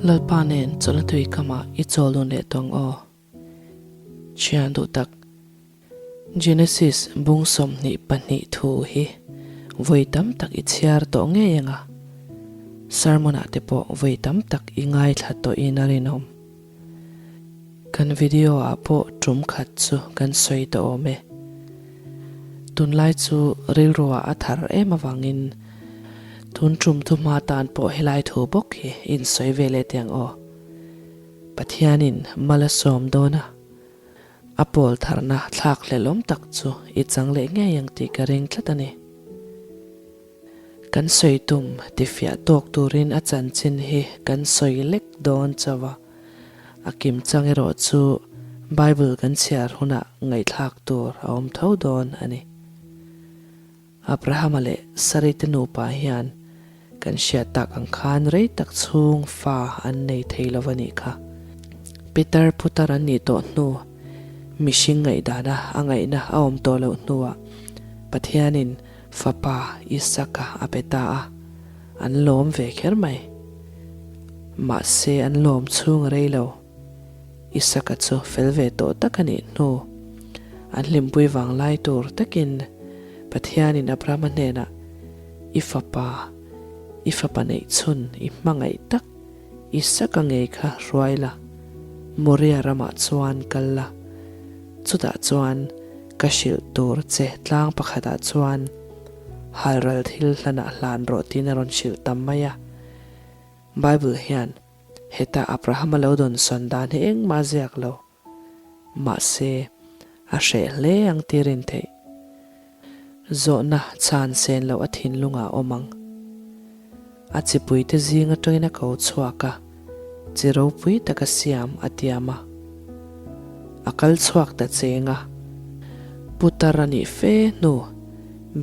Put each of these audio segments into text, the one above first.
Lalpa nen chawlhna tui kamah i chawl dun leh tawng aw. Thian duh tak, Genesis bung 22 thu hi vawi tam tak i chhiar tawh ngei ang a, sermon ah te pawh vawi tam tak i ngaithla tawhin a rinawm. Kan video ah pawh tum khat chu kan sawi tawh awm e. Tunlai chu rilru ah a thar em avangin tun tum thu hma tan pawh helai thu bawk hi in sawi ve leh teh ang aw. Pathianin mal a sawm dawn a, a pawl tharna thlak hlelawm tak chu i chang leh ngei ang tih ka ring tlat a ni. Kan sawi tum tifiah tawk turin a chanchin hi kan sawi lek dawn chauh a, a kim chang erawh chu Bible kan chhiar hunah ngaihthlak tur a awm tho dawn a ni. Abrahama leh Sari te nupa hian kan hriat tak ang khan rei tak chhung fa an nei thei lo a nih kha. Pitar putar an nih tawh hnu, mihring ngaihdana a ngaihna a awm tawh loh hnuah Pathianin Fapa Isaka a pe ta a, an lawm ve kher mai. Mahse an lawm chhung a rei lo. Isaka chu fel ve tawh tak a nih hnu, an hlimpui vang lai tur takin Pathianin Abrahama hnenah, I fapa, i fapa neih chhun i hmangaih tak Isaka ngei kha hruai la, Moria ramah chuan kal la, chutah chuan ka hrilh tur che tlang pakhatah chuan halral thil hlanah hlan rawh tiin a rawn hrilh tam mai a. Bible hian heta Abrahama lo dawnsawn dan hi engmah a ziak lo. Mahse, a hreh hle ang tir in theih. Zawhna chhan sen loh a thinlungah a awm ang. A chipuite zing atangin a ko chhuak a, chi ropui taka siam a tiam a. A kal chhuak ta cheng a, putar a nih fe hnu,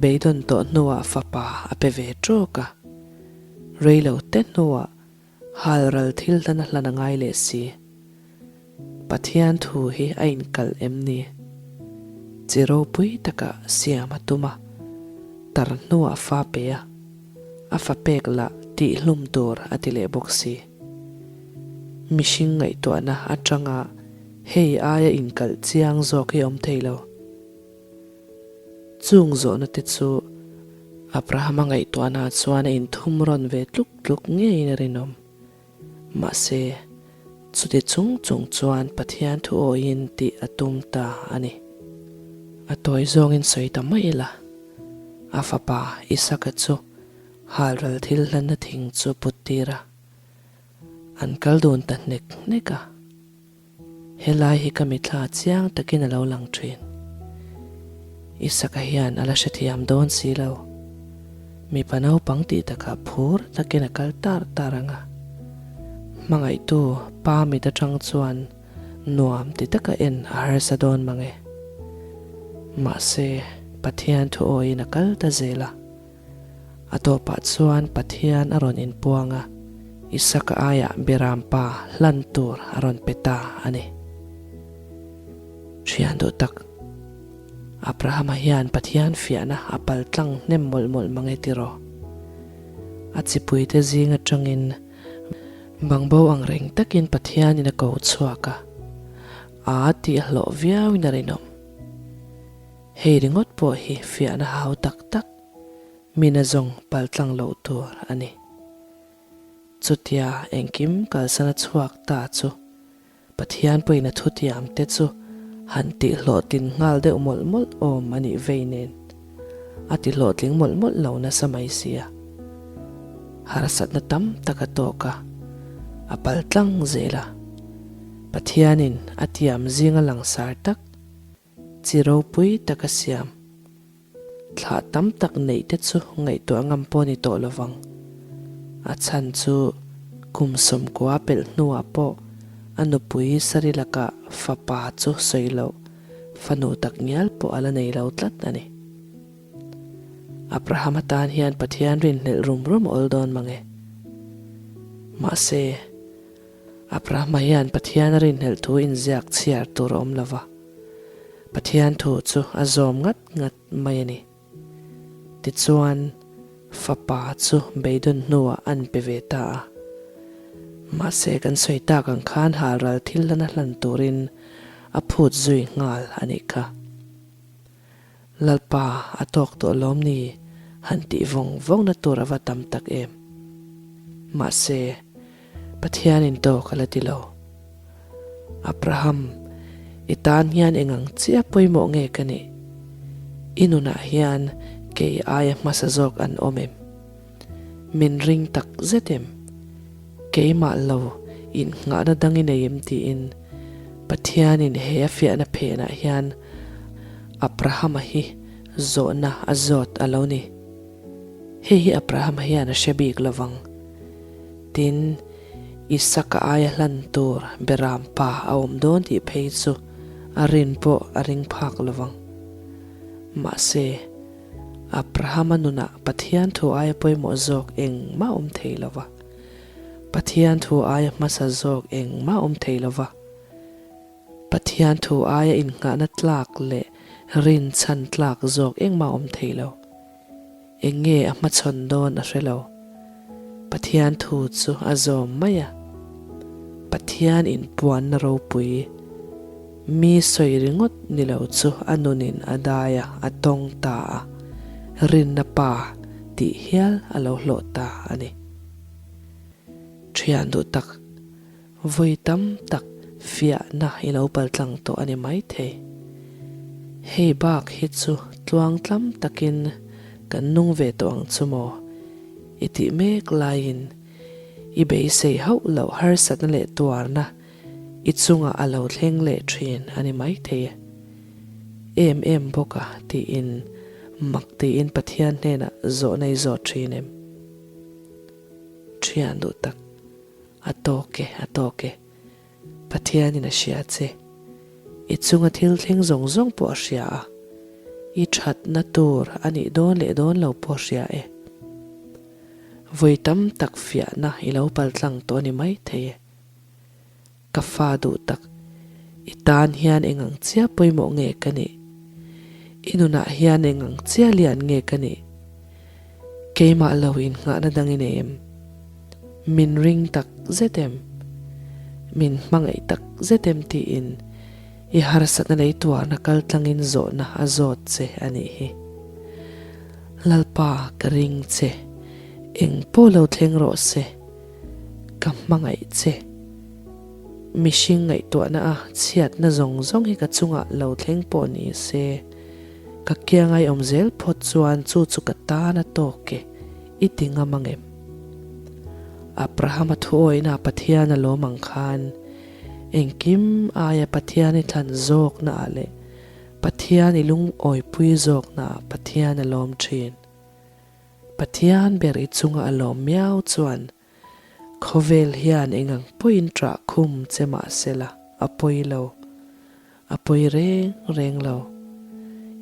beidawn tawh hnuah fapa a pe ve tawk a. Reilo te hnuah Halral thil hlan a hlan a ngai leh si. Pathian thu hi a inkalh em ni? Chi ropui taka siam a tum a, tar hnuah fa pe a, a fa pek lah tihhlum tur a ti leh bawk si. Mihring ngaihtuahna atanga hei aia inkalh chiang zawk hi awm thei lo. Chung zawhna te chu Abrahama ngaihtuahna chuan a inthum rawn ve tluk tluk ngeiin a rinawm. Mahse, chuti chung chung chuan Pathian thu awiin tih a tum ta a ni. A tawi zawngin sawi ta mai ila, a fapa Isaka chu halral thil hlanna thing chu put tir a, an kal dun ta hnek hnek a. Helai hi ka mithla chiang takin a lo lang thin. Isaka hian a la hrethiam dawn si lo. Mipa naupang tih takah phur takin a kal tar tar ang a. Hmangaihtu pa mit atang chuan nuam ti taka en a harsa dawn mang e. Mahse, Pathian thu awiin a kal ta zel a. A tawpah chuan Pathian a rawn inpuang a, Isaka aiah Biram pa hlan tur a rawn pe ta a ni. Thian duh tak, Abrahama hian Pathian fiahna a pal tlang hnem mawlh mawlh mang e tiraw? A chipuite zing atangin bangbo ang reng takin Pathianin a ko chhuak a, a tih a hlawh viauin a rinawm. Hei ringawt pawh hi fiahna hau tak tak mina zawng paltlang loh tur a ni. Chutia engkim kalsana chhuak ta chu Pathian pawhin a thutiam te chu han tihhlawhtlin nghal deuh mawlh mawlh awm a nih vei nen a tihlawhtling mawlh mawlh lo nasa mai sia. Harsatna tam tak a tawk a, a paltlang zel a. Pathianin a tiam zinga langsar tak Chi ropui tak a siam. Thlah tam tak neih te chu ngaihtuah ngam pawh ni tawh lo vang. A chhan chu kum 90 pelh hnuah pawh a nupui Sari lakah fapa chu sawi loh fanu tak ngial pawh a la nei lo tlat a ni. Abraham atan hian Pathian rinhlelh rum rum a awl dawn mang e. Mahse. Abrahama hian Pathian a rinhlelh thu inziak chhiar tur a awm lo va, Pathian thu chu a zawm ngat ngat mai a ni. Tichuan, fapa chu beidawn hnuah an pe ve ta a. Mahse kan sawi tak ang khan halral thil lana hlan turin a phut zui nghal a nih kha. Lalpa a tawk tawh lawm ni han tih vawng vawngna tur a va tam tak em. Mahse Pathianin tawk a la ti lo. Abraham, i tan hian eng ang chiah pawimawh nge ka nih? I nunah hian kei aia hmasa zawk an awm em? Min ring tak zet em? Keimah lo innghahna dang i nei em tiin Pathianin he a fiahna phenah hian Abrahama hi zawhna a zawt a lo ni. Hei hi Abrahama hian a hre bik lo vang. Tin, Isaka aia hlan tur Beram pa a awm dawn tih phei chu a rin pawh a ring phak lo vang. Mahse, Abrahama nunah Pathian thu aia pawimawh zawk engmah awm thei lo va. Pathian thu aia hmasa zawk engmah awm thei lo va. Pathian thu aia innghahna tlak leh rinchhan tlak zawk engmah awm thei lo. Eng nge a hmachhawn dawn a hre lo. Pathian thu chu a zawm mai a. Pathian inpuanna ropui, mi sawi ringawt ni lo chu a nunin a dai a, a tawng ta a, rinna pa tih hial a lo hlawh ta a ni. Thian duh tak. Vawi tam tak fiahna i lo paltlang tawh a ni maithei. Hei bak hi chu tluangtlam takin kan nung ve tawh ang chu maw? I tih mek laiin i beisei hauh loh harsatna leh tuarna i chungah a lo thleng leh thin a ni maithei e. Em em bawk a tiin mak tiin Pathian hnenah zawhna i zawt thin em? Thian duh tak. A tawk e, a tawk e. Pathianin a hria che. I chunga thil thleng zawng zawng pawh a hria a. I thatna tur a nih dawn leh dawn lo pawh a hria e. Vawi tam tak fiahna i lo paltlang tawh a ni maithei e. Ka fa duh tak, i tan hian eng ang chiah pawimawh nge ka nih? I nunah hian eng ang chiah lian nge ka nih? Keimah lo innghahna dang i nei em? Min ring tak zet em? Min hmangaih tak zet em tiin i harsatna lei tuarna kal tlangin zawhna a zawt che a nih hi. Lalpa ka ring che, eng pawh lo thleng rawh se. Ka hmangaih che. Mihring ngaihtuahna a chhiatna zawng zawng hi ka chungah lo thleng pawh ni se, ka kiangai awm zel phawt chuan chu chu ka tan a tawk e, i ti ngam ang em? Abrahama thuawihna Pathian a lawm ang khan, engkim aia Pathian i thlan zawkna ah leh Pathian i lungawipui zawkna ah Pathian a lawm thin. Pathian ber i chunga a lawm miau chuan khawvel hian eng ang pawhin ṭah khum che mah sela a pawi lo, a pawi reng reng lo.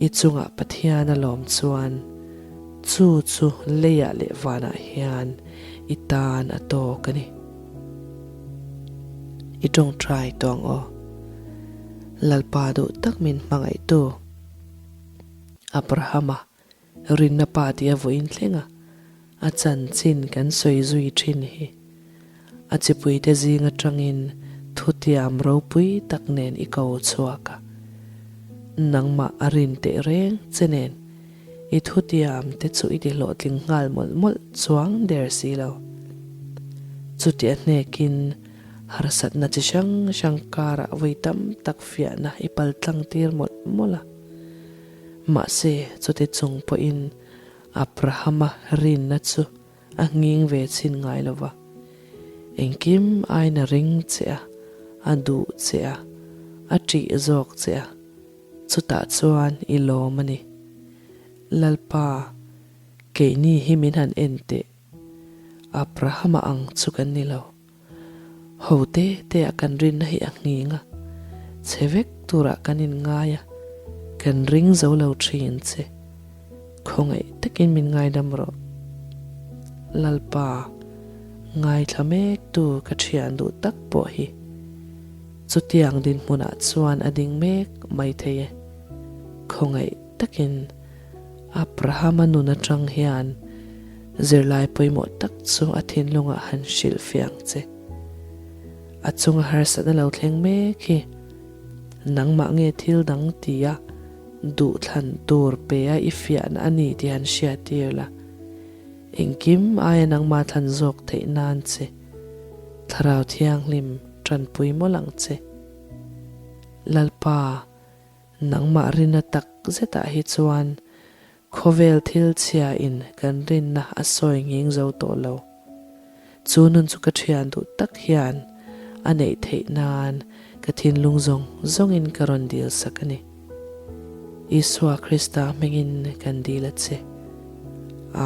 I chunga Pathian a lawm chuan chu chu leiah leh vanah hian i tan a tawk a ni. I ṭawngṭai tawng aw. Lalpa duh tak min hmangaihtu Abrahama Rinna pa tih a vawiin thleng a, a chanchin kan sawi zui thin hi. A chipuite zing atangin thutiam ropui tak nen i ko chhuak a. Nangmah a rin teh reng che nen i thutiam te chu i ti hlawhtling nghal mawlh mawlh chuang der si lo. Chuti a hnekin harsatna chi hrang hrang karah vawi tam tak fiahna i paltlang tir mawlh mawlh a. Mahse, chuti chung pawhin Abrahama rinna chu a nghing ve chhin ngai lo va. Engkim aiin a ring che a, a duh che a, a ṭih zawk che a, chutah chuan i lawm a ni. Lalpa, keini hi min han en teh. Abrahama ang chu kan ni lo. Ho te te ah kan rinna hi a nghing a, chhe vek turah kan inngai a, kan ring zo lo thin che. Khawngaih takin min ngaidam rawh. Lalpa, ngaithla mek tu ka thian duh tak pawh hi chutiang dinhmunah chuan a ding mek mai thei e. Khawngaih takin Abrahama nun atang hian zirlai pawimawh tak chu a thinlungah han hrilh fiang che. A chunga harsatna lo thleng mek hi nangmah nge thil dang tia duhthlan tur pe a i fiahna a ni tih han hriattir la. Engkim aia nangmah thlan zawk theih nan che Thlarau Thianghlim tanpui mawlh ang che. Lalpa, nangmah rinna tak zetah hi chuan Khawvel thil chhia in kan rinna a sawi nghing zo tawh lo. Chu nun chu ka thian duh tak hian a neih theih nan ka thinlung zawng zawng in ka rawn dil sak a ni. Isua Krista hmingin kan dil a che.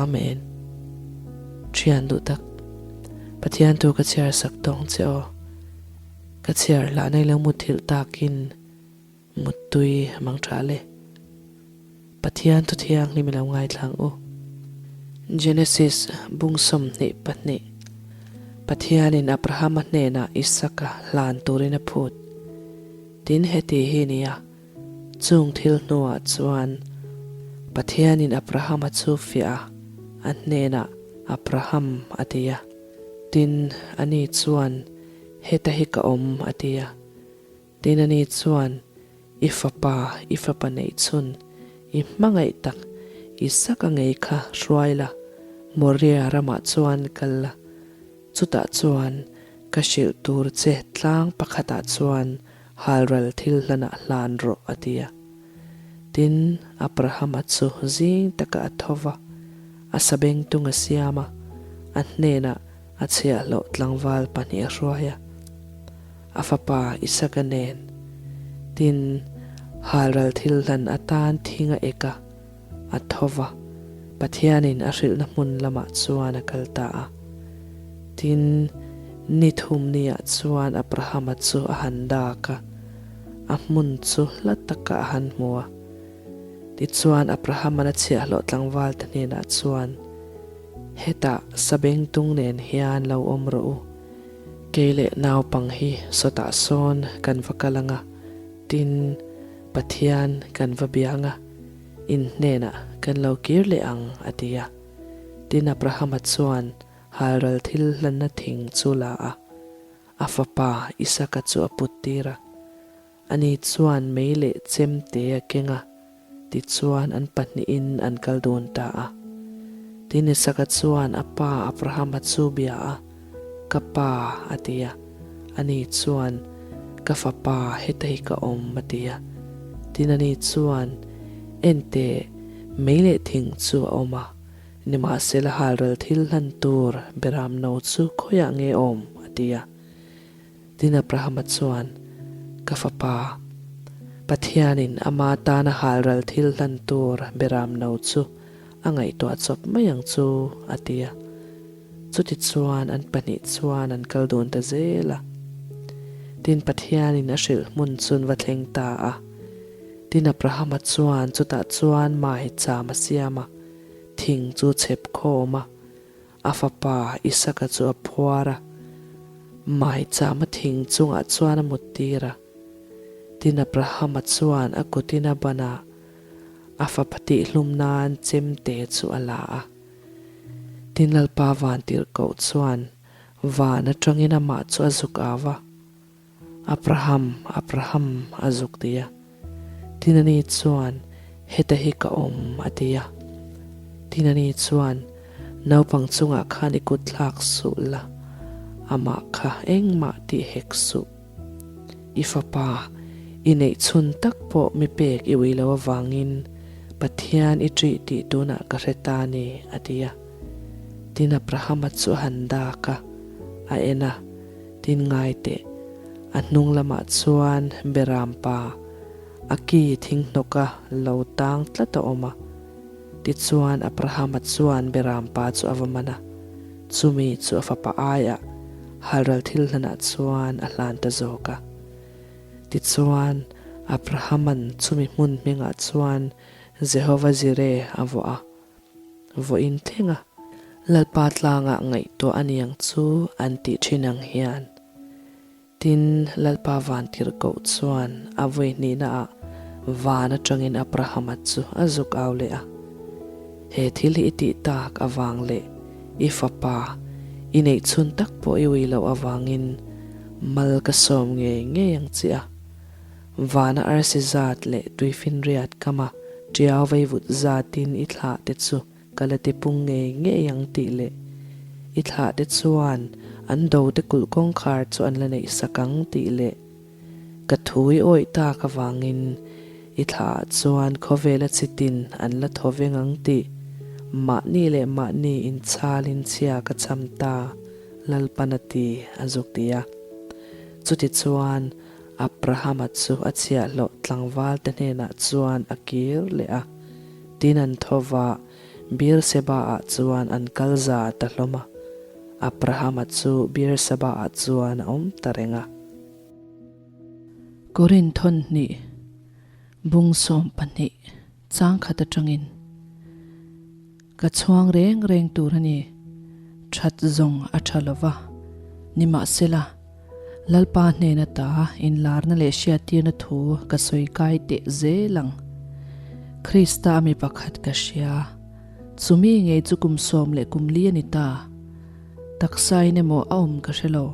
Amen. Thian duh tak, Pathian tu ka chhiar sak tawng che aw. Ka chhiar hlah nei lo muthilh takin Muttui mang tha le. Pathian thu thianghlim i lo ngaithlang u. Genesis bung 22 Pathianin Abrahama hnenah Isaka hlan turin a phut. Tin heti hi nia, chung thil hnuah chuan Pathianin Abrahama chu fiah a, a hnenah Abraham a ti a. Tin, ani chuan, Heta hi ka awm a ti a. Tin ani chuan, I fapa, i fapa neih chhun, i hmangaih tak, Isaka ngei kha hruai la, Moria ramah chuan kal la. Chutah chuan ka hrilh tur che tlang pakhatah chuan halral thil hlanah hlan rawh, a ti a. Tin, Abrahama chu zing taka a tho va, a sabengtung a siam a, a hnenah a chhiahhlawh tlangval pahnih a hruai a. A fapa Isaka nen, tin, halral thil hlan atan thing a ek a, a tho va, Pathianin a hrilhna hmun lamah chuan a kal ta a. Tin, ni thum niah chuan Abrahama chu a han dak a, a hmun chu hla takah a han hmu a. Tichuan Abrahama'n a chhiahhlawh tlangvalte hnenah chuan, Hetah sabengtung nen hian lo awm rawh u. Kei leh naupang hi sawtah sawn kan va kal ang a, tin, Pathian kan va bia ang a, in hnenah kan lo kir leh ang, a ti a. Tin, Abrahama chuan halral thil hlanna thing chu la a, a fapa Isaka chu a put tir a. Ani chuan mei leh chemte a keng a, tichuan an pahnihin an kal dun ta a. Tin Isaka chuan a pa Abrahama chu bia a, Ka pa, a ti a. Ani chuan, Ka fapa, heta hi ka awm, a ti a. Tin ani chuan, Enteh, mei leh thing chu a awm a, nimahsela halral thil hlan tur beramno chu khawiah nge awm? a ti a. Tin Abrahama chuan, Ka fapa, Pathianin ama tana halral thil hlan tur beramno chu a ngaihtuah chawp mai ang chu, a ti a. Chutichuan an pahnih chuan an kal dun ta zel a. Tin Pathianin a hrilh hmun chun va thleng ta a. Tin Abrahama chuan chutah chuan maicham a siam a, thing chu chhep khawm a. A fapa Isaka chu a phuar a, maichama thing chungah chuan a muttir a. Tin Abrahama chuan a kutin a ban a, a fapa tihhlum nan chemte chu a la a. Tin Lalpa vantirhkoh chuan van atangin amah chu a zuk au a. Abraham, Abraham, a zuk ti a. Tin ani chuan, Heta hi ka awm, a ti a. Tin ani chuan, Naupang chungah khan i kut thlak suh la, amah kha engmah tih hek suh. I fapa, i neih chhun tak pawh mi pek i ui lo avangin Pathian i ṭih tih tunah ka hre ta ni, a ti a. Tin Abrahama chu a han dak a, a en a. Tin ngai teh, a hnung lamah chuan Beram pa, a ki thing hnawka lo tang tlat a awm a. Tichuan Abrahama chuan Beram pa chu a va man a, chumi chu a fapa aiah halral thil hlanah chuan a hlan ta zawk a. Tichuan Abrahama'n chumi hmun hmingah chuan Jehova Jireh a vuah a. Vawiin thleng a, Lalpa tlangah ngaihtuah a niang chu an tih thin ang hian. Tin, Lalpa vantirhkoh chuan a vawi hnihnaah van atangin Abrahama chu a zuk au leh a, He thil hi i tih tak avang leh i fapa i neih chhun tak pawh i ui loh avangin Mal ka sawm ngei ngei ang che a. Vana arsi zat leh tuifinriat kama ṭiau veivut zatin i thlah te chu ka la tipung ngei ngei ang tih leh i thlah te chuan an do te kulh kawngkhar chu an la neih sak ang tih leh ka thu i awih tak avangin i thlah ah chuan khawvela chitin an la thaw veng ang tih mahni leh mahni inchhalin chhia ka cham ta Lalpan a ti a zuk ti a. Chutichuan Abrahama chu a chhiahhlawh tlangval te hnenah chuan a kir leh a, tin an tho va, Beer-seba-ah chuan an kal za ta hlawm a. Abrahama chu Beer-seba-ah chuan a awm ta reng a. Korinth thawnhnih bung 12 chang khat atangin ka chhuang reng reng tur a ni, that zawng a tha lo va, nimahsela, Lalpa hnen ata inlarna leh hriattirna thu ka sawi kai teh zel ang. Krista a mi pakhat ka hria, chumi ngei chu kum sawm leh kum li a ni ta. Taksain emaw a awm ka hre lo,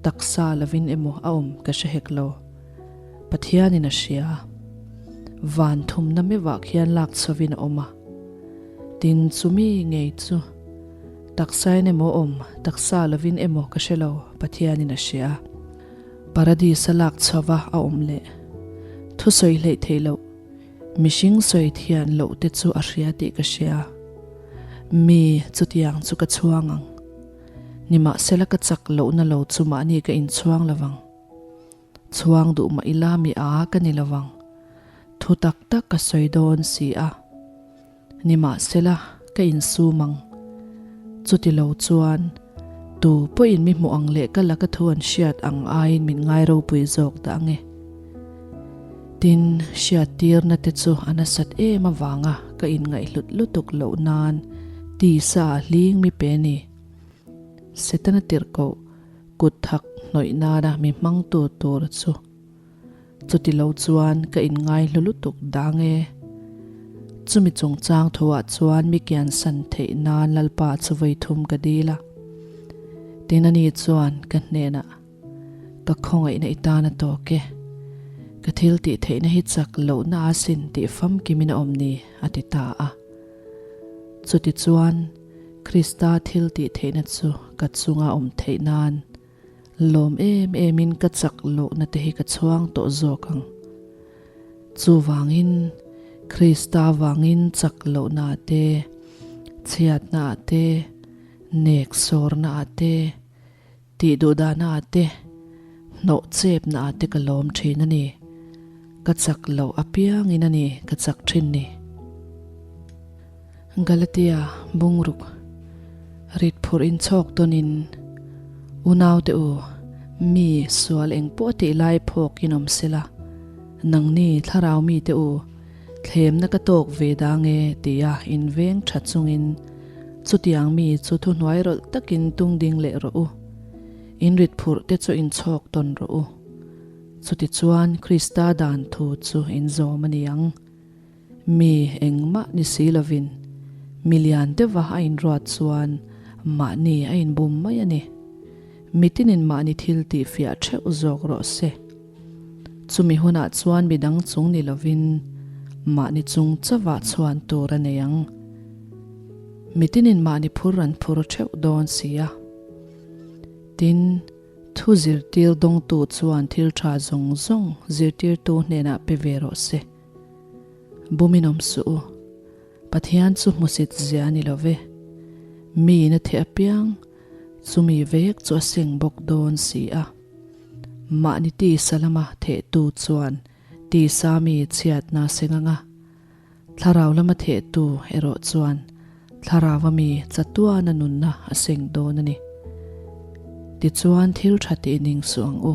taksa lovin emaw a awm ka hre hek lo. Pathianin a hria. Van thumna meuhah khian lak chhovin a awm a. Tin, chumi ngei chu taksain emaw awm, taksa lovin emaw ka hre lo, Pathianin a hria. Paradis-a lak chhova a awm leh thusawi hleih theih loh, mihring sawi thian loh te chu a hria tih ka hria. Mi chutiang chu ka chhuang ang. Nimahsela ka chak lohna lo chu mahni ka inchhuang lovang. Chhuang duh mah ila mi a ka ni lovang. Thu tak tak ka sawi dawn si a. Nimahsela ka insum ang. Chuti lo chuan tu pawhin mi hmuh ang leh ka laka thu an hriat ang aiin min ngai ropui zawk dah ang e. Tin, hriattirna te chu a nasat em avanga ka inngaihhlut lutuk loh nan tisa a hling mi pe ni. Setana tirhkoh kut thak hnawih nana mi hmangtu tur chu chuti lo chuan ka inngai hlu lutuk dang e. Chumi chungchang thuah chuan mi kiansan theih nan Lalpa chu vawi thum ka dil a. Tin ani chuan ka hnenah, Ka khawngaihna i tan a tawk e. Ka thil tih theihna hi chak lohna a sin tih famkimin a awm ni, a ti ta a. Chuti chuan Krista thil tih theihna chu ka chunga awm theih nan lawm em emin ka chak lohna te hi ka chhuang tawh zawk ang. Chuvangin Krista vangin chak lohna te, chhiatna te, nek sawrna te, Tih duh dahna ah te, hnawh chepna ah te ka lawm thin a ni. Ka chak loh apiangin a ni ka chak thin ni. Galatia bungruk rit phurh in chhawk tawnin, Unaute u, mi sual eng pawh tih lai phawk in awm sela, nangni thlarau mite u, Thlemna ka tawk ve dang e tia inveng tha chungin chutiang mi chu thuhnuai rawlh takin tung ding leh rawh u. In rit phurh te chu inchhawk tawn rawh u. Chutichuan Krista dan thu chu in zawm a ni ang. Mi engmah ni si lovin mi lian deuha a inruat chuan mahni a inbum mai a ni. Mitinin mahni thil tih fiah theuh zawk rawh se. Chumi hunah chuan midang chung ni lovin mahni chung chauhah chhuan tur a nei ang. Mitinin mahni phur an phur theuh dawn si a. Tin, thu zirtir dawngtu chuan thil tha zawng zawng zirtirtu hnenah pe ve rawh se. Bumin awm suh u. Pathian chu hmusit zia a ni lo ve. Miin a theh apiang chumi vek chu a seng bawk dawn si a. Mahni tisa lama thehtu chuan tisa mi chhiatna seng anga, thlarau lama thehtu erawh chuan thlaraua mi chatuana nunna a seng dawn a ni. Tichuan thil tha tih ning suh ang u.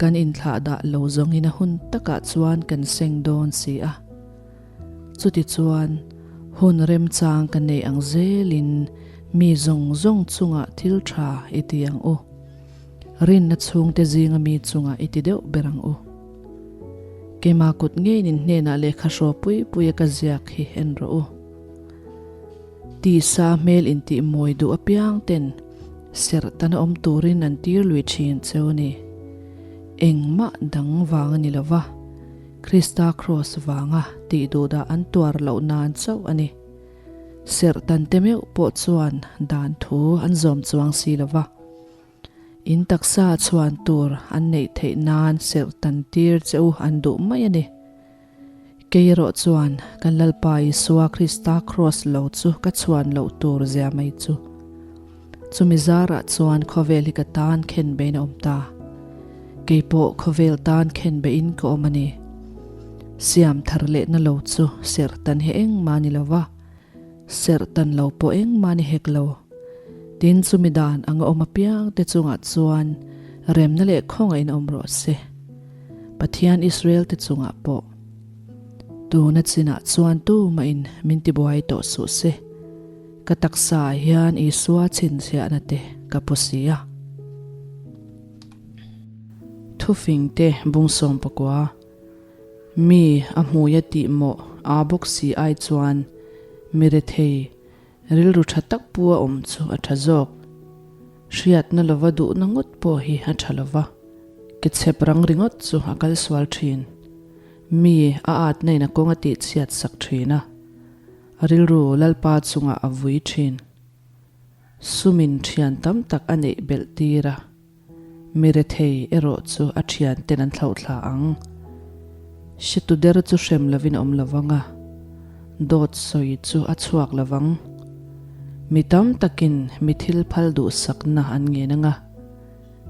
Kan inthlah dah lo zawngin a hun takah chuan kan seng dawn si a. Chutichuan hun remchang ka neih ang zelin mi zawng zawng chungah thil tha i ti ang u. Rinna chhungte zinga mi chungah i ti deuh ber ang u. Keimah kut ngeiin in hnenah lehkha hraw pui pui a ka ziak hi en rawh u. Tisa hmel intih mawi duh apiang ten. Serhtana awm turin an tir lui thin cheu a ni. Engmah dang vang a ni lo va, Krista kraws vanga tih duhdah an tuar loh nan chauh a ni. Serhtan te meuh pawh chuan dan thu an zawm chuang si lo va. In taksa chhuan tur an neih theih nan serhtan tir che u an duh mai a ni. Kei erawh chuan kan Lalpa Isua Krista kraws lo chu ka chhuan loh tur zia mai chu. Chumi zarah chuan khawvel hi ka tan khen bein a awm ta. Kei pawh khawvel tan khen bein ka awm a ni. Siam thar lehna lo chu serhtan hi engmah a ni lo va, serhtan lo pawh engmah a ni hek lo. Tin chumi dan anga awm apiang te chungah chuan remna leh khawngaih in awm rawh se. Pathian Israel te chungah pawh tuna chinah chuan tumahin min tibuai tawh suh se. Ka taksa ah hian Isua chhinchhiahna te ka pu si a. Thufing te bungsawm pakua mi a hmuia tih mawh aa bawk si ai chuan mi rethei Rilru tha tak pu a awm chu a tha zawk. Hriatna lova duhna ngawt pawh hi a tha lova, ke chhep rang ringawt chu a kal sual thin. Mi a atna in a kawng a tih chhiat sak thin a, a rilru Lalpa chungah a vui thin. Sumin thian tam tak a neih belh tir a. Mi rethei erawh chu a thianten an thlauhthla ang. Hretu der chu hrem lovin a awm lovang a, dawt sawi chu a chhuak lovang. Mi tam takin mi thil phal duhsakna an ngen ang a,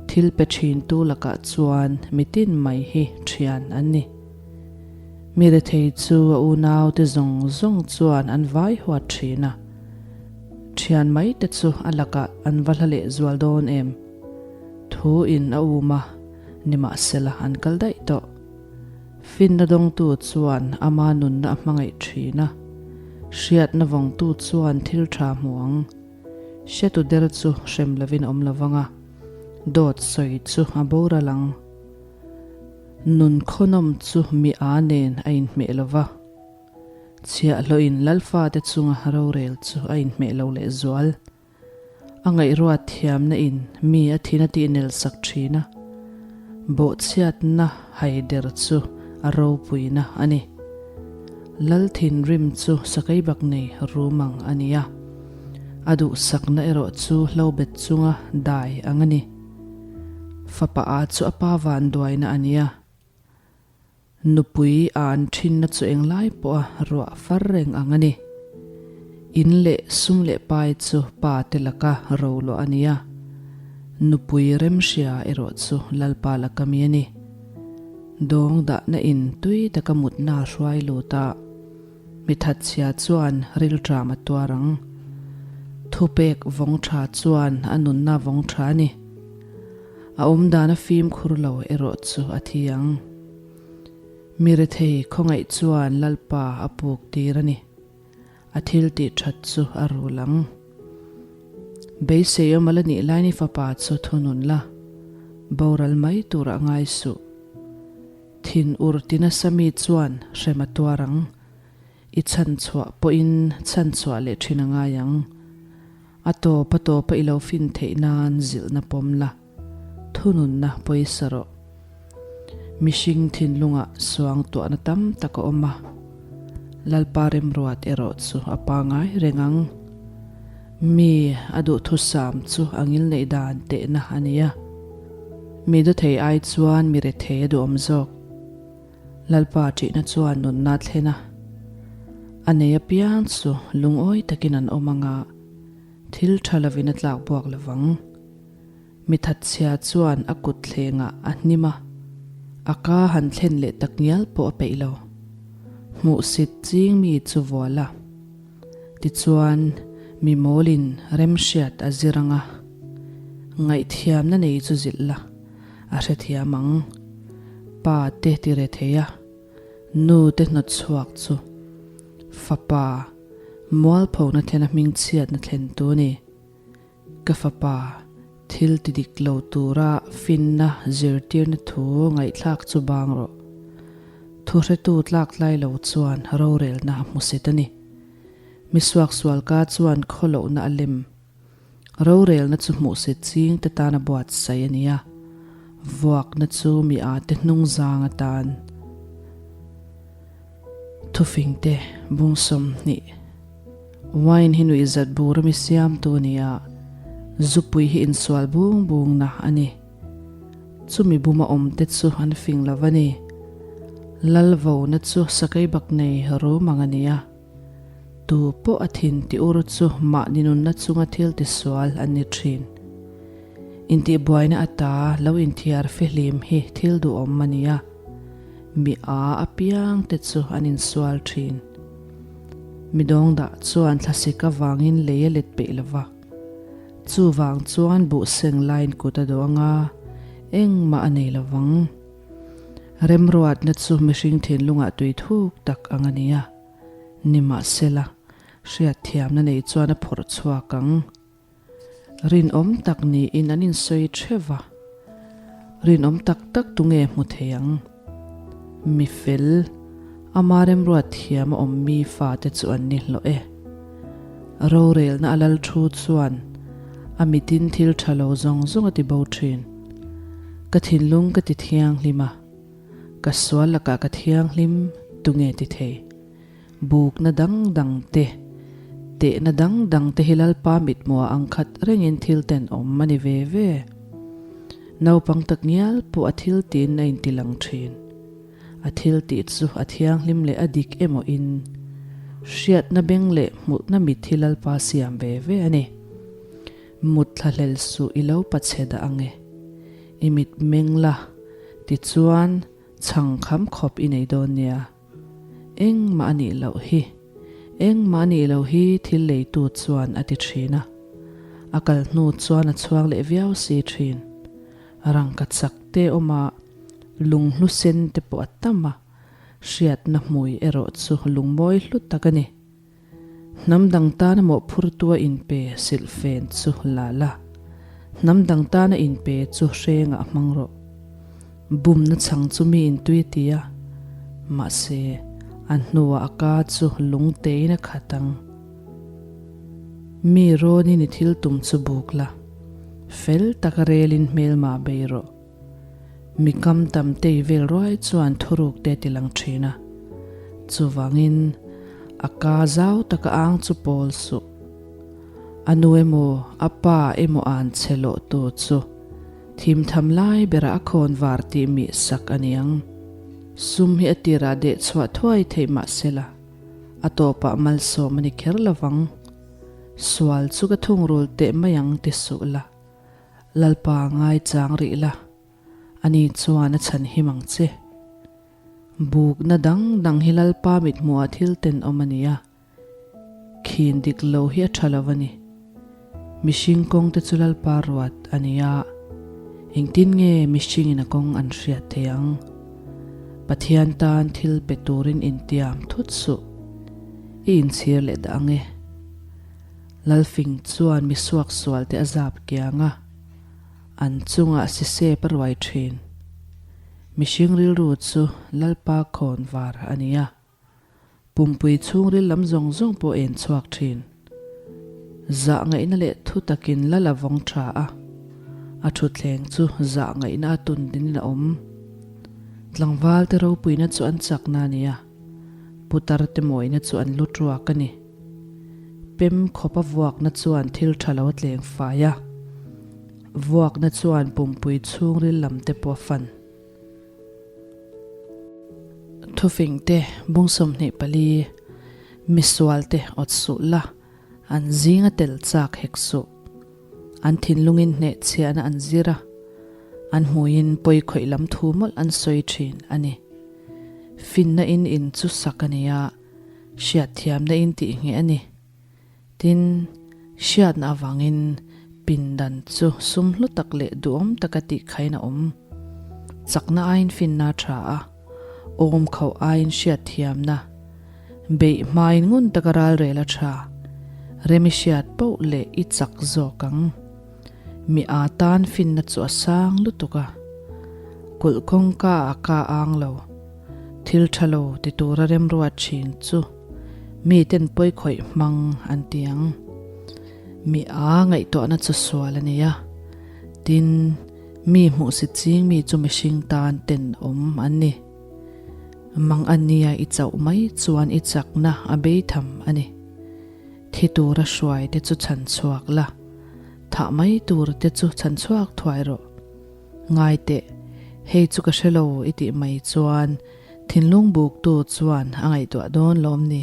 thil pe thintu lakah chuan mi tin mai hi thian an ni. Mi rethei chu a unaute zawng zawng chuan an vai huat thin a. Thian mai te chu a lakah an va hla leh zual dawn em? Thu in a um a, nimahsela an kal daih tawh. Finna dawngtu chuan ama nunna a hmangaih thin a, hriatna vawngtu chuan thil tha hmu ang. Hretu der chu hrem lovin a awm lovang a, dawt sawi chu a boral ang. Nun khawnawm chu mi a nen a inhmeh lova. Chhiahhlawhin Lalfate chunga rorel chu a inhmeh lo leh zual. A ngaihruat thiamna in mi a thin a tihnel sak thin a, bawhchhiatna haider chu a ropuina a ni. Lal thinrim chu sakei bak nei rum ang a ni a, a duhsakna erawh chu hlobet chunga dai ang a ni. Fapa a chu a pa vanduaina a ni a. Nupui a an thinna chu englai pawha ruah far reng ang a ni. In leh sum leh pai chu pa te laka roluah a ni a, nupui remhria erawh chu Lalpa laka mi a ni. Dawng dahna in tui taka mutna a hruai lut a, mi thatchhia chuan rilṭam a tuar ang. Thupek vawng ṭha chuan a nunna vawng ṭha a ni. A awmdan a fimkhur lo erawh chu a thi ang. Mi rethei khawngaih chuan Lalpa a puk tir a ni. A thil tih that chu a rul ang. Beisei awm a la nih lain i fapa chu thunun la, boral mai turah ngai suh. Thin ur ti nasa mi chuan hrem a tuar ang. I chhanchhuah pawhin chhanchhuah leh thin a ngai ang. A tawp a tawpa i lo fin theih nan zilhna pawm la, thununna pawisa rawh. Mihring thinlungah suangtuahna tam tak a awm a, Lalpa remruat erawh chu a pangai reng ang. Mi a duhthusam chu a ngilneih dan tehna a ni a, mi dawthei ai chuan mi rethei a duhawm zawk. Lalpa ṭihna chuan nunna thlen a, a nei apiang chu lungawi takin an awm ang a, thil ṭha lovin a tlak buak lo vang. Mi thatchhia chuan a kut thlengah a hnim a, a ka han thlen leh tak ngial pawh a peih lo. Hmuhsit ching mi chu vual a, tichuan mi mawlin remhriat a zir ang a, ngaihthiamna nei chu zilh la. A hrethiam ang. Pa te ti re thei a, nu te hnawt chhuak chu fapa mualphona thlen a hming chhiatna thlen tu a ni. Ka fapa thil ti dik lo tura finna zirtirna thu ngaihthlak chu bang rawh. Thuhretu tlak tlai lo chuan rorelna a hmusit a ni. Mi suaksualka chuan khawlohna a lem. Rorelna chu hmuhsit ching te tana buatsaih a ni a, vuakna chu mi â te hnung zang atan. Thufing te bung 20. Wine hi nuihzat bur ami siamtu a ni a, zupui hi insual bung bungna a ni. Chumi buma awmte chu an fing lo a ni. Lal vona chu sakei bak nei rum ang a ni a. Tu pawh a thin ti ur chu mahni nunna chunga thil tisual an ni thin. Intihbuaina ata lo inthiar fihlim hi thil duhawm a ni a, mi a apiang te chu an insual thin. Mi dawngdah chuan thlasik avangin lei a let peih lo va. Chuvang chuan buh seng laiin kut a dawh anga engmah a nei lo vang. Remruatna chu mihring thinlungah tui thuk tak ang a ni a, nimahsela, hriatthiamna nei chuan a phawrh chhuak ang. Rinawm tak niin an insawi theuh va, rinawm tak tak tunge hmu thei ang? Mi fel, ama remruat thiam a awm mi fate chu an ni hlawh e. Rorelna a lal thu chuan a mitin thil tha lo zawng zawng a ti bo thin. Ka thinlung ka ti thianghlim a, ka sual lakah ka thianghlim tunge ti thei? Bukna dang dang te, tehna dang dang te hi Lalpa mithmuah ang khat rengin thil tenawm a ni ve ve. Naupang tak ngial pawh a thil tiin a intilang thin. A thil tih chu a thianghlim leh a dik emaw in hriatna beng leh hmuhna mit hi Lalpa siam ve ve a ni. Mut thlahlel suh i lo pachhe dah ange. I mit meng la, tichuan chhang kham khawp i nei dawn nia. Engmah a nih loh hi. Engmah a nih loh hi thil leitu chuan a ti thin a. A kal hnu chuan a chhuang leh viau si thin. Rangka chak te awm a, lunghlu sen te pawh a tam a, hriatna hmui erawh chu lungmawi hlu tak a ni. Hnam dang tana mawhphurtu a inpe silhfen chu la la, hnam dang tana inpe chu hrengah hmang rawh. Bumna chhang chu mi intui a ti a, mahse, a hnuah a ka chu lungtein a khat ang. Mi rawnin i thil tum chu buk la, fel taka relin hmelmah bei rawh. Mi kam tam tei vel ruai chuan thuruk te ti lang thin a, chuvangin a ka zau taka ang chu pawl suh. A nu emaw a pa emaw an che lawh tu chu thim tham lai berah a khawn var tih mih sak a niang. Sum hi a tirah deh chhuah thuai theih mah sela, a tawpah malsawm a ni kher lovang. Sual chu ka thungrul teh mai ang ti suh la. Lalpa ngaichang rih la, ani chuan a chhan him ang che. Bukna dang dang hi Lalpa mithmuhah thil tenawm a ni a, khin dik lo hi a tha lo a ni. Mihring kawng te chu Lalpa ruat a ni a, engtin nge mihringin a kawng an hriat thei ang? Pathian tan thil pe turin intiam thut suh, i inchhir leh dah ang e. Lalfing chuan mi suaksual te a zap kiang a, an chungah sisep a ruai thin. Mihring rilru chu Lalpa khawn var a ni a, pumpui chhungril lam zawng zawng pawh en chhuak thin. Zah ngaihna leh thu takin lal a vawng tha a, a thutthleng chu zah ngaihna a tun dinin a awm. Tlangval te ropuina chu an chakna a ni a, putar te mawina chu an lu tuak a ni. Pem khawpa vuakna chuan thil tha lo a tleng fai a, vuakna chuan pumpui chhungril lam te pawh a fan. Thufing te, bung 24, misual te awt suh la, an zinga tel chak hek suh. An thinlungin hnehchhiahna an zir a, an hmuiin pawi khawih lam thu mawlh an sawi thin a ni. Finna in in chu sak a ni a. Hriatthiamna in tih ngheh a ni. Tin, hriatna avangin pindan chu sum hlu tak leh duhawm taka tih khain a awm. Chakna aiin finna a tha a, awm khauh aiin hriatthiamna, beih hmain ngun taka ralrel a tha. Rem i hriat poh leh i chak zawk ang. Mi a tan finna chu a sang lutuk a, kulh kawngka a ka ang lo. Thil tha lo ti tura remruat thin chu miten pawi khawih hmang an ti ang. Mi a ngaihtuahna chu sual a ni a, tin, mi hmuhsit ching mi chu mihring tan tenawm an ni. Mang a nia i chauh mai chuan i chakna a bei tham a ni. Thi tura hruai te chu chhan chhuak la, thah mai tur te chu chhan chhuak thuai rawh. Ngai teh, hei chu ka hre lo i tih mai chuan thinlung buktu chuan a ngaihtuah dawn lawm ni?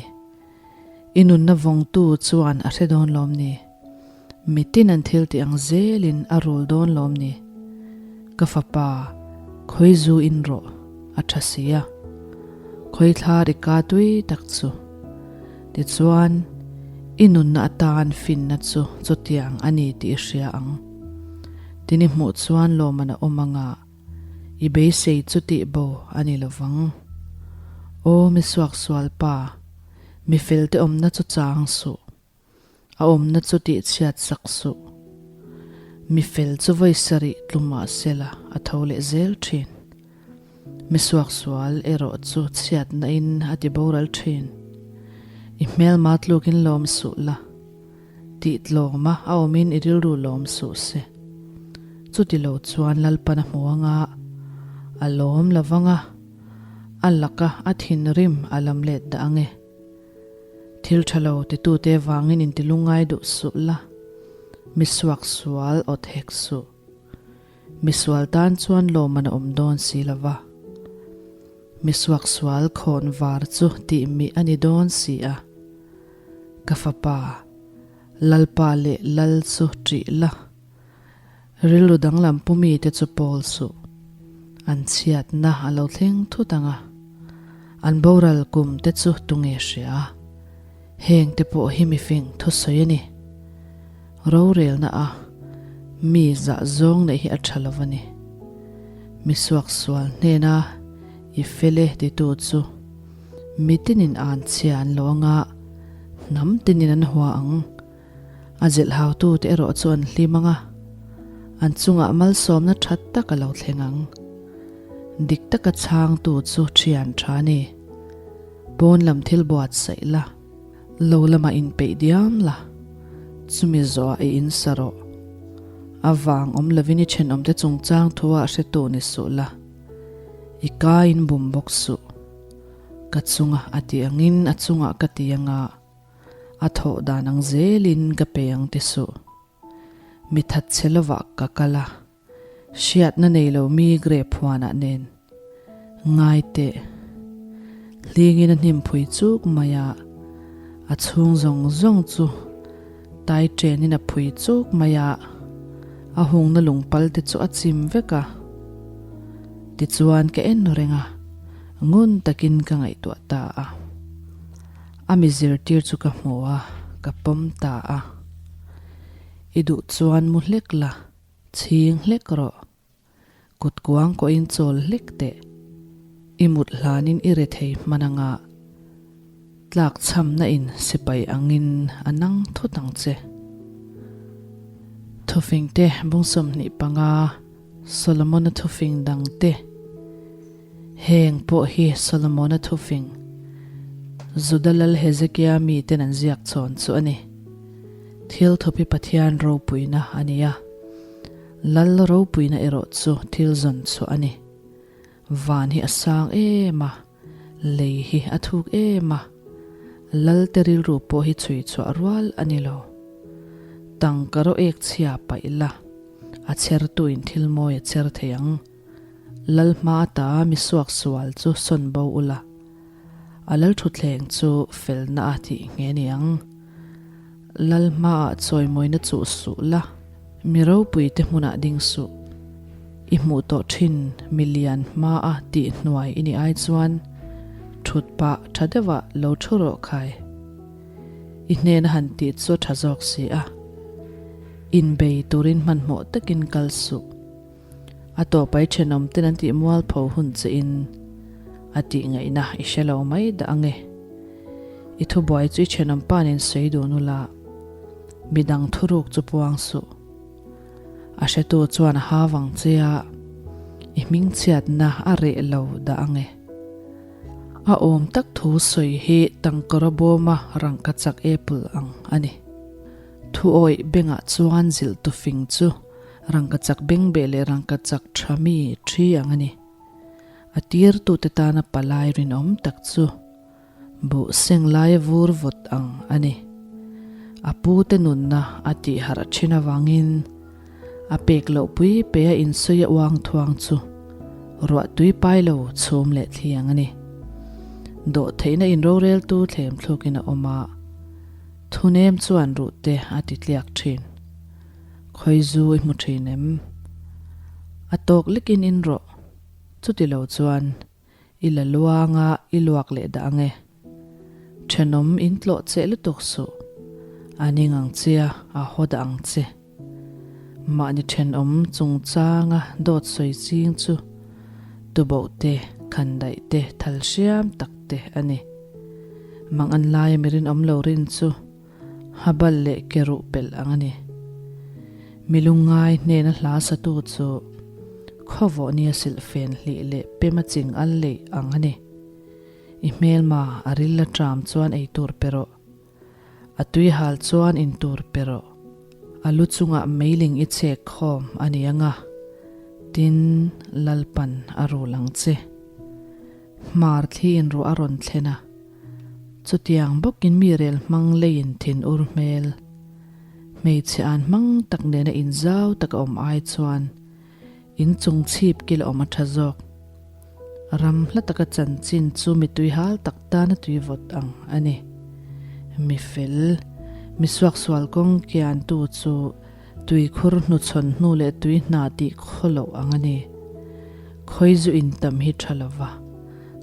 I nunna vawngtu chuan a hre dawn lawm ni? Mitin an thil tih ang zelin a rul dawn lawm ni? Ka fapa, khawi zu in rawh, a tha si a. Khawi thla ri ka tui tak chu. Tichuan, i nunna atan finna chu chutiang a ni tih i hria ang. Tin i hmuh chuan lawmman a awm anga i beisei chu tih bo a ni lovang. Aw mi suaksual pa, mi felte awmna chu chang suh. A awmna chu tihchhiat sak suh. Mi fel chu vawi sarih tlu mah sela a tho leh zel thin. Mi suaksual erawh chu chhiatna in a ti boral thin. I hmelma tlukin lawm suh la. Tih tlawma a awmin i rilru lawm suh se. Chuti lo chuan Lalpan a hmu anga, a lawm lo vang a, a laka a thinrim a lam let dah ang e. Thil tha lo titute vangin intilungai duh suh la, mi suaksual awt hek suh. Misual tan chuan lawmman a awm dawn si lo va. Mi suaksual khawn var chu tih mih a ni dawn si a. Ka fapa, Lalpa leh Lal chu ṭih la, rilru danglam pu mite chu pawl suh. An chhiatna a lo thleng thut ang a, an boral kum te chu tunge hria? Heng te pawh hi mifing thusawi a ni. Rorelna a mi zah zawng neih hi a tha lo a ni. Mi suaksual hnena i fel e titu chu mi tinin an chhia an lo anga hnam tinin an hua ang. A zilhhautute erawh chu an hlim anga an chungah malsawmna tha tak a lo thleng ang. Dik taka chhangtu chu thian tha a ni. Pawn lam thil buatsaih la. Lo lamah inpeih diam la, chumi zawhah i insa rawh. A vang awm lovin i thenawmte chungchang thuah hretu ni suh la, i ka in bum bawk suh. Ka chunga a ti angin a chungah ka ti anga, a thawh dan ang zelin ka pe ang ti suh. Mi thatchhe lovah ka kal a. Hriatna nei lo mi grape huanah nen ngai teh. Hlingin a hnim phui chuk mai a, a chhung zawng zawng chu tai chenin a phui chuk mai a, a hungna lungpal te chu a chim vek a. Tichuan ka en reng a, ngun takin ka ngaihtuah ta a. A mi zirtir chu ka hmu a, ka pawm ta a. I duh chuan mu hlek la. Chhing hlek rawh. Kut kuang kawhin chawl hlek teh. I mut hlanin i re thei hman anga tlak chhamna in sipai angin a nang thut ang che. Thufing te bung 25 Solomona thufing dang te. Heng pawh hi Solomona thufing Juda lal Hezekia miten an ziak chhawn chu a ni. Thil thupi Pathian ropuina a ni a, Lal ropuina erawh chu thil zawn chhuah a ni. Van hi a sang em a, lei hi a thuk em a, Lal te rilru pawh hi chhui chhuah rual a ni lo. Tangka rawh ek chhia paih la, a chhertuin thil mawi a chher thei ang. Lal hma ata mi suak sual chu sawn bo ula, a lal thutthleng chu felna a tih nghe ni ang. Lal hmaah chawimawina chuh suh la, mi ropuite hmunah ding suh. I hmuh tawh thin mi lian hmaa tih hnuai i nih ai chuan thut pah tha deuhah lo thu rawh khai. I hnena han tih chu a tha zawk si a, inbei turin hmanhmawh takin kal suh. A tawpai thenawm ten an tih mualpho hun che in a tih ngaihna i hre lo mai dah ang e. I thubuai chu i thenawm pa nen sawi dun ula, midang thuruk chu puang suh. A hretu chuan a ha vang che a, i hmingchhiatna a reh lo dah ang e. A awm tak thu sawi hi tangkawra bawma rangkachak apple ang a ni. Thuawih bengah chuan zilhtu fing chu rangkachak bengbeh leh rangkachak tha mi thi ang a ni. A tirtute tana palai rinawm tak chu buh seng laia vur vawt ang a ni. A pute nunna a tih harh thin avangin a pek loh pui pe a insawi a uang thuang chu ruah tui pai lo chhum leh thli ang a ni. Dawhtheihna inroreltu thlem thlukin a awm a, thunem chuan ruh te a ti tliak thin. Khawi zu i hmu thin em? A tawk lekin in rawh. Chuti lo chuan i la luanga i luak leh dah ange. Thenawm in tlawh cheh lutuk suh. A ning ang chia a haw dah ang che. Mahni thenawm chungchanga dawt sawi ching chu tuboh te, khandaih te, thal hriam tak te a ni. Mang an laia mi rinawm lo rin chu Habal leh ke ruh pelh ang a ni. Mi lungngai hnena hla satu chu khawvawh nia silh fen hlih leh pema ching al leih ang a ni. I hmelma a ril la tram chuan ei tur pe rawh. A tui hal chuan in tur pe rawh. A lu chungah meiling i chhek khawm a ni ang a, tin Lalpan a rul ang che. Hmar thli in ruah a rawn thlen a. Chutiang bawkin mi rel hmang leiin thin ur hmel, hmeichhe an hmang tak nena inzau taka awm ai chuan inchung chhip kil a awm a tha zawk. Ram hla taka chanchin chu mi tuihal tak tana tui vawt ang a ni. Mi fel, mi suaksual kawng kiantu chu Tuikhur hnuchhawn hnu leh tui hna tih khaw loh ang a ni. Khawi zu in tam hi tha lo va,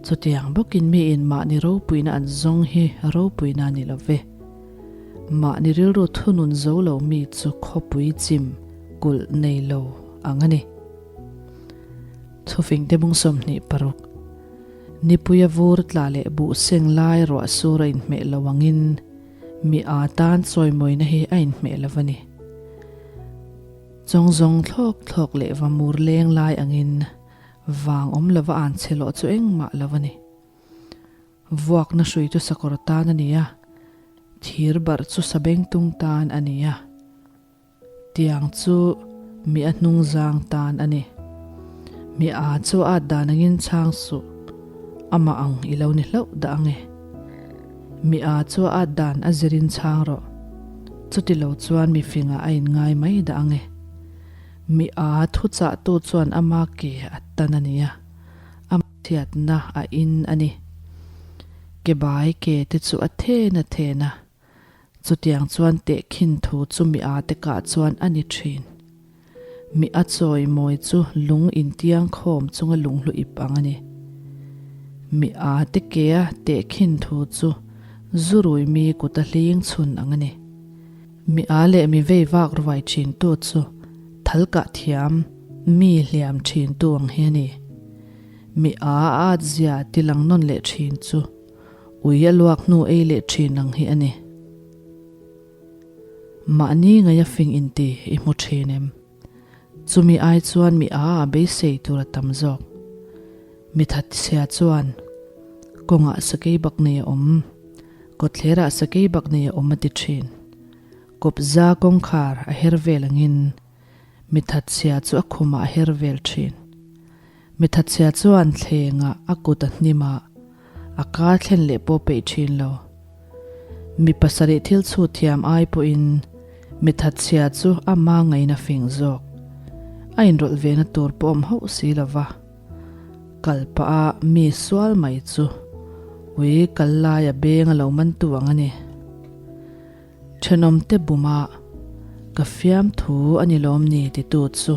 chutiang bawkin miin mahni ropuina an zawng hi ropuina a ni lo ve. Mahni rilru thunun zo lo mi chu khawpui chim kulh nei lo ang a ni. Thufingte bung 26, Nipuia vur tla leh buh seng lai ruah sur a inhmeh lo angin, Mi aa tan chawimawina hi a inhmeh lo a ni. Chawng zawng thlawk thlawk leh va mur leng lai angin vang awm lova an che lawh chu engmah lo a ni. Vuakna hrui chu sakawr tan a ni a, thir barh chu sabengtung tan a ni a. Tiang chu mi a hnung zang tan a ni. Mi a chu a at dan angin chhang suh, amah ang i lo ni hlauh dah ange. Mi a chu a at dan a zirin chhang rawh, chuti lo chuan mi fingah a inngai mai dah ange. Mi a thuchahtu chuan ama ke a tan a nia, a chhiatna a in a ni. Ke bai ke te chu a then a then a. Chutiang chuan tehkhin thu chu mi a te kah chuan a ni thin. Mi a chawi mawi chu lung intiang khawm chunga lunghlu ip ang a ni. Mi a te kea tehkhin thu chu zurui mi kuta hling chhun ang a ni. Mi a leh mi vei vak ruai thin tu chu thal kah thiam mi hliam thin tu ang hi a ni. Mi a at zia tilang nawn leh thin chu Ui a luak hnu ei leh thin ang hi a ni. Mahni ngaia fing inti i hmu thin em? Chumi ai chuan mi a a beisei tur a tam zawk. Mi thatchhia chuan kawngah sakei bak nei a awm, kawtthlerah sakei bak nei a awm a ti thin. Kawpza kawngkhar a her vel angin mi thatchhia chu a khumah a her vel thin. Mi thatchhia chuan thlengah a kut a hnim a, a kar thlen leh pawh peih thin lo. Mi pasarih thil chhut thiam ai pawhin mi thatchhia chu ama ngaina fing zawk. A inrawlh vena tur pawh awm hauh si lo va. Kal pah a mi sual mai chu ui kal laia beng a lo mantu ang a ni. Thenawmte buma ka fiamthu a ni lawm ni titu chu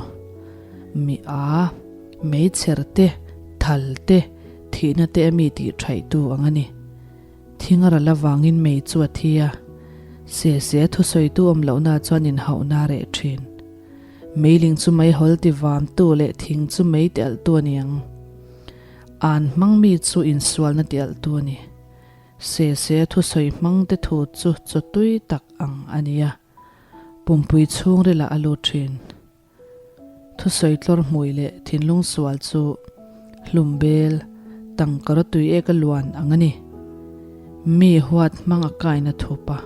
mi a, meichher te, thal te, thihna te a mi tih thaihtu ang a ni. Thing a ral avangin mei chu a thi a, se se thusawitu awm lohna chuan inhauhna a reh thin. Meiling chu meihawl ti vamtu leh thing chu mei ti alhtu a ni ang. An hmang mi chu insualna ti alhtu a ni. Se se thusawi hmangte thu chu chawtui tak ang a nia, pumpui chhungrilah a lut thin. Thusawi tlawr hmui leh thinlung sual chu hlum bel tangkara tui eka luan ang a ni. Mi huat hmang a kaina thup a.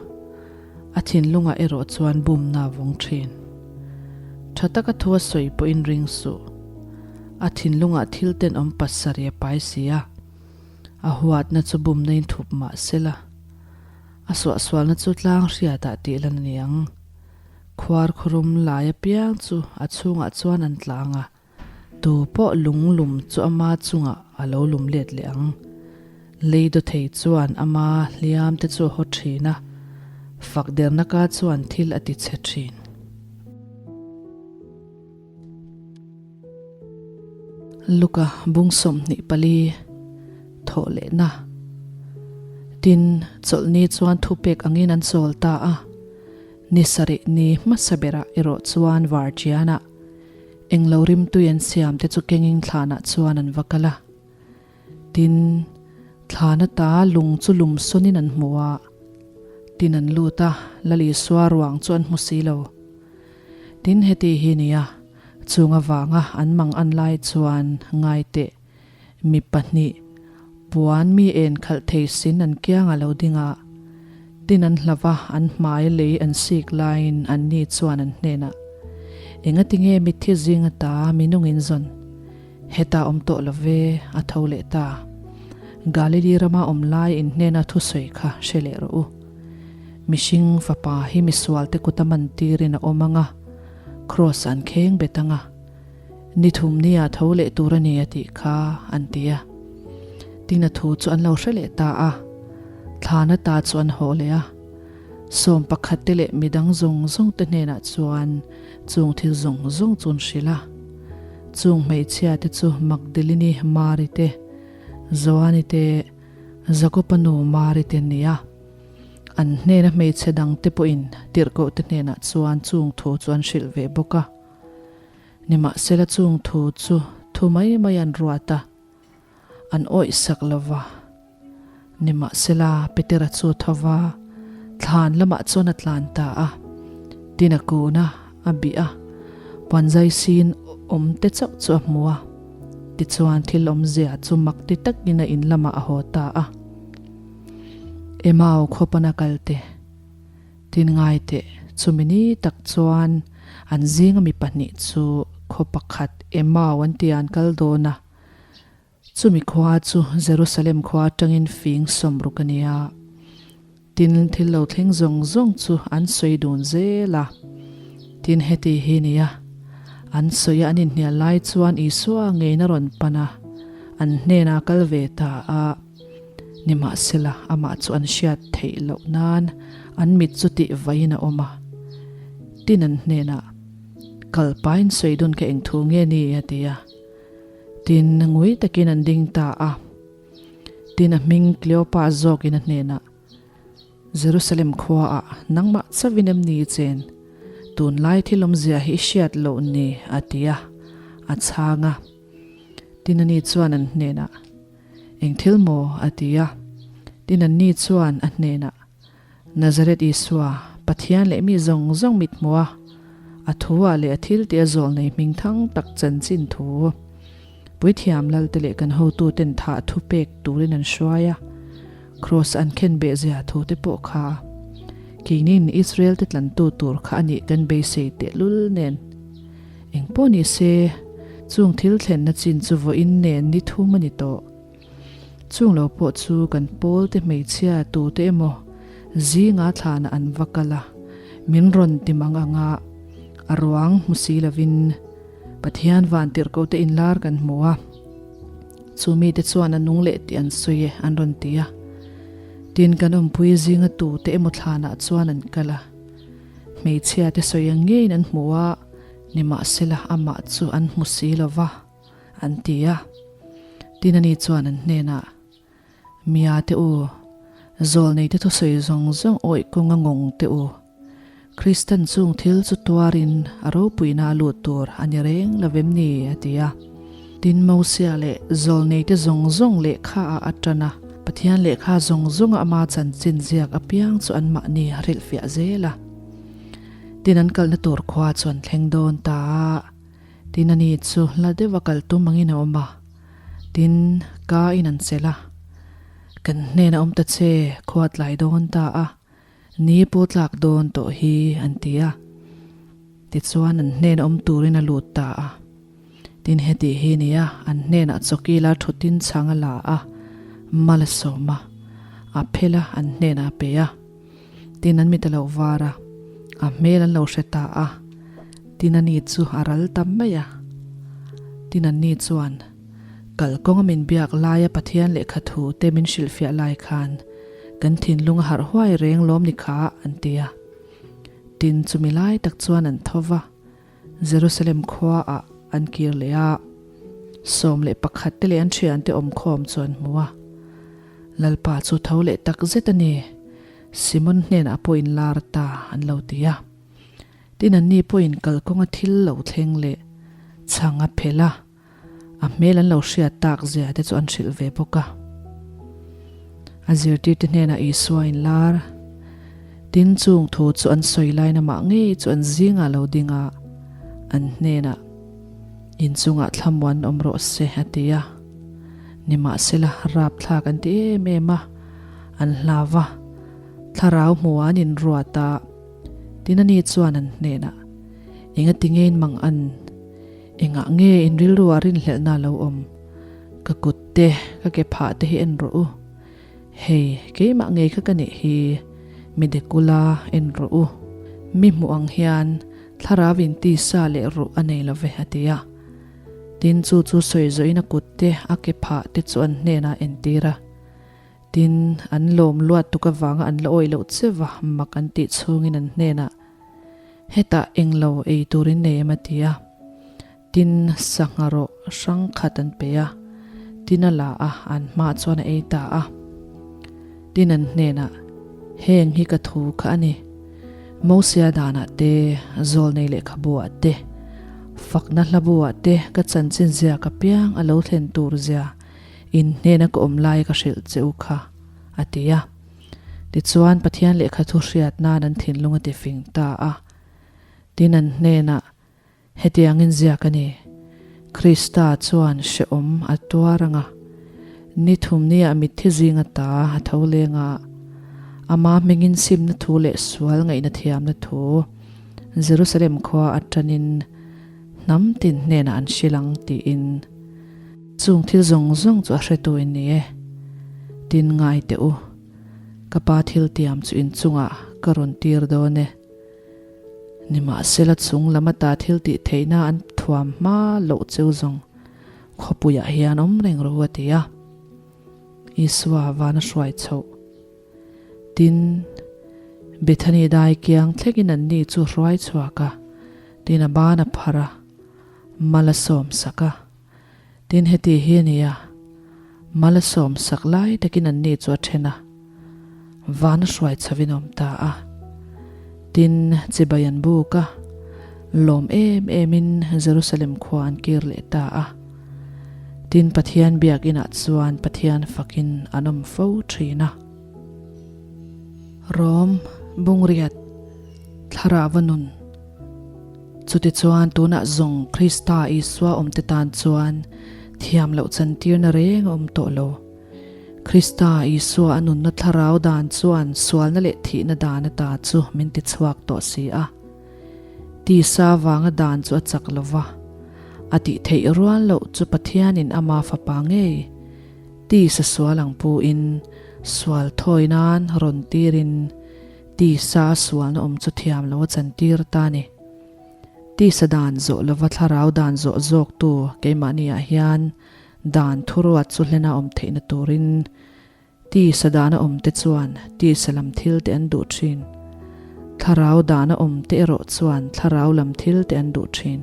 A thinlungah erawh chuan bumna a vawng thin. Tha taka thu a sawi pawhin ring suh. A thinlungah thil tenawm pasarih a pai si a, a huatna chu bumna in thup mah sela, a suahsualna chu tlang hriatah tih lan a ni ang. Khuar khurum lai apiang chu a chhungah chuan an tlang a, Tu pawh lung lum chu ama chungah a lo lum let leh ang. Lei dawthei chuan ama hliam te chu a haw thin a, fak derna ka chuan thil a ti chhe thin. Luka bung 24 thawh lehna. Tin, chawlhni chuan thupek angin an chawl ta a, ni sarih ni hmasa berah erawh chuan varṭianah Englo rimtui an siam te chu kenging thlanah chuan an va kal a. Tin, thlan ata lung chu lum sawnin an hmu a. Tin an lut a, Lal Isua ruang chu an hmu si lo. Tin, heti hi nia, chung avanga an mang an lai chuan ngai teh, mi pahnih, puan mi en khalh thei sin an kiang a lo ding a. Tin an hlauh a, an hmai lei an sik laiin anni chuan an hnenah, Engatinge mitthi zing ata minungin zawn? Hetah awm tawh lo ve, a tho leh ta. Galili rama awm lai in hnena thusawi kha hre leh rawh u. Mihring fapa hi misualte kuta man tirin a awm ang a, kraws an kheng bet ang a. Ni thum nia tho leh tur a ni a tih kha an ti a. Tin a thu chu an lo hre leh ta a. Thlan ata chu an haw leh a. Sawm pakhat te leh midang zawng zawng te hnenah chuan chung thil zawng zawng chu an hrilh a. Chung hmeichhia te chu Magdalini Mari te, Joani te, Jakoba nu Mari te an ni a. An hnena hmeichhe dang te pawhin tirhkoh te hnenah chuan chung thu chu an hrilh ve bawk a. Nimahsela chung thu chu thu mai mai an ruat a, an awih sak lo va. Nimahsela Petera chu tho va, thlan lamah chuan a tlan ta a, tin a kun a, a bih a, puanzai sin awm te chauh chu a hmu a. Tichuan thil awmzia chu mak ti takin a in lamah a haw ta a. Emau khawpana kalte. Tin ngai teh, chumi ni tak chuan an zinga mi pahnih chu khaw pakhat Emau an tia an kal dawn a. Chumi khua chu Jerusalem khua atangin fing sawmruk a ni a. Tin thil lo thleng zawng zawng chu an sawi dun zel a. Tin heti hi nia, an sawi a an inhnial lai chuan Isua ngeina rawn pan a, an hnenah a kal ve ta a. Nimahsela, amah chu an hriat theih loh nan an mit chu tih vaiin a awm a. Tin an hnenah, Kal pain sawi dun kha eng thu nge ni? a ti a. Tin, ngui takin an ding ta a. Tin a hming Kleopa zawkin a hnenah, Jerusalem khuaah nangmah chauhin em ni chen? Tunlai thil awmzia hi i hriat loh ni? a ti a, a chhang a. Tin ani chuan an hnenah, Eng thil maw? a ti a. Tin anni chuan a hnenah, Nazareth Isua, Pathian leh mi zawng zawng mit hmuh a, a thu ah leh a thil tih a zawl nei hming thang tak chanchin thu Puithiam Lalte leh kan hotuten thah thu pek turin an hruai a, Kraws an khen beh zia thu te pawh kha keinin Israel te tlantu tur kha a nih kan beisei tehlul nen. Eng pawh ni se, chung thil thlenna chin chu vawiin nen ni thum a ni tawh. Chung lo pawh chu kan pawl te hmeichhia tute emaw zinga thlanah an va kal a, min rawn ti mang ang a, a ruang hmu si lovin Pathian vantirhkoh te inlar kan hmu a, chu mite chuan a nung leh tih an sawi e an rawn ti a. Tin, kan awmpui zinga tute emaw thlanah chuan an kal a. Hmeichhia te sawi ang ngeiin an hmu a, nimahsela amah chu an hmu si lo va, an ti a. Tin ani chuan an hnenah, Mia te u, zawlnei te thusawi zawng zawng awih kawnga ngawng te u, Kristan chung thil chu tuarin a ropuina a lut tur a ni reng lo vem ni? a ti a. Tin Mosia leh zawlnei te zawng zawng lehkha ah a tan a, Pathian lehkha zawng zawnga ama chanchin ziak apiang chu anmahni a hrilhfiah zel a. Tin an kalna tur khua chu an thleng dawn ta a, tin ani chu hla deuha kal tum angin a awm a, tin ka in an chelh a, Kan hnenah awm ta che, khua tlai dawn ta a. Ni pawh tlak dawn tawh hi, an ti a. Tichuan an hnena awm turin a lut ta a. Tin heti hi nia, an hnenah chawkila thutin chhang a la a, mal a sawm a, a phel a, an hnenah a pe a. Tin an mit a lo var a, a hmel an lo hre ta a, tin ani chu a ral ta mai a. Tin anni chuan, Kalkawnga min biak laia Pathian lehkha thu te min hrilhfiah lai khan kan thinlung a harh huai reng lawm ni kha, an ti a. Tin chumi lai tak chuan an tho va. Jerusalem khua ah an kir leh a, 11 te leh an thian te awm khawm chu an hmu a. Lalpa chu tho leh tak zet a ni, Simon hnenah pawh in lar ta an lo ti a. Tin anni pawhin kalkawnga thil lo thleng leh chhang a phelh a. A hmel an lo hriat tak zia te chu an hrilh ve bawk a. A zirtirte hnenah Isua in lar. Tin chung thu chu an sawi lain amah ngei chu an zingah lo ding a, an hnenah, Inchungah thlamuan awm rawh se, a ti a. Nimahsela, rapthlak an ti em em a, an hlau va, thlarau hmuh an inruat a. Tin ani chuan an hnenah, Engati nge in mang an? Engah nge in rilru ah rinhlelhna a lo awm? Ka kut te, ka ke phah te hi en rawh u. Hei, keimah ngei kha ka nih hi, mi dekula en rawh u. Mi hmuh ang hian thlarau in tisa leh ruh a nei lo ve, a ti a. Tin, chu chu sawi zawhin a kut te, a ke phah te chu an hnenah a entir a. Tin, an lawm luat tuk avanga an la awih loh cheuh va, mak an tih chhungin an hnenah, Hetah englo ei turin nei em a ti a. Tin, sangha rawh hrang khat an pe a, tin a la a, an hmaah chuan a ei ta a. Tin an hnenah, Heng hi ka thu kha a ni. Mosia danah te, Zawlnei lehkhabuah te, Fakna hlabuah te ka chanchin ziak apiang a lo thlen tur zia in hnena ka awm lai ka hrilh che u kha, a ti a. Tichuan, Pathian lehkha thu hriat nan an thinlung a tifing ta a. Tin, an hnenah, Hetiangin ziak a ni, Krista chuan hrehawm a tuar ang a, ni thumniah mitthi zinga ta a tho leng a, ama hmingin simna thu leh sual ngaihna thiamna thu Jerusalem khua atanin hnam tin hnenah an hrilh ang tiin. Chung thil zawng zawng chu a hretu in ni e. Tin ngai teh u, ka pa thil tiam chu in chungah ka rawn tir dawn e. Nimahsela chung lam ata thil tih theihna an thuam hma loh cheu zawng khawpuiah hian awm reng rawh u a ti a. Isua van a hruai chhoh. Tin, Bethany dai kiang thlengin anni chu hruai chhuak a, tin a ban a phar a, mal a sawmsak a. Tin heti hi a ni a, mal a sawm sak lai takin anni chu a then a, van a hruai chhovin a awm ta a. Tin, chibai an buk a, lawm em emin Jerusalem khua an kir leh ta a. Tin, Pathian biakinah chuan Pathian fakin an awm fo thin a. Rom, Bungriat, Thlarauva nun. Chutichuan tunah zawng Krista Isua awmte tan chuan thiam loh chantirna reng a awm tawh lo. Krista Isua a nunna thlarau dan chuan sualna leh thihna dan ata chu min tichhuak tawh si a. Tisa vanga dan chu a chak lo va, a tih theih rual loh chu Pathianin ama fapa ngei tisa sual ang puin sual thawi nan rawn tirin Tisa a sualna awm chu thiam lo a chantir ta ni. Tisa dan zawh lova thlarau dan zawh zawktu keimahniah hian dan thuruat chu hlena awm theihna turin tisa dana awmte chuan tisa lam thil te an duh thin. Thlarau dana awmte erawh chuan thlarau lam thil te an duh thin.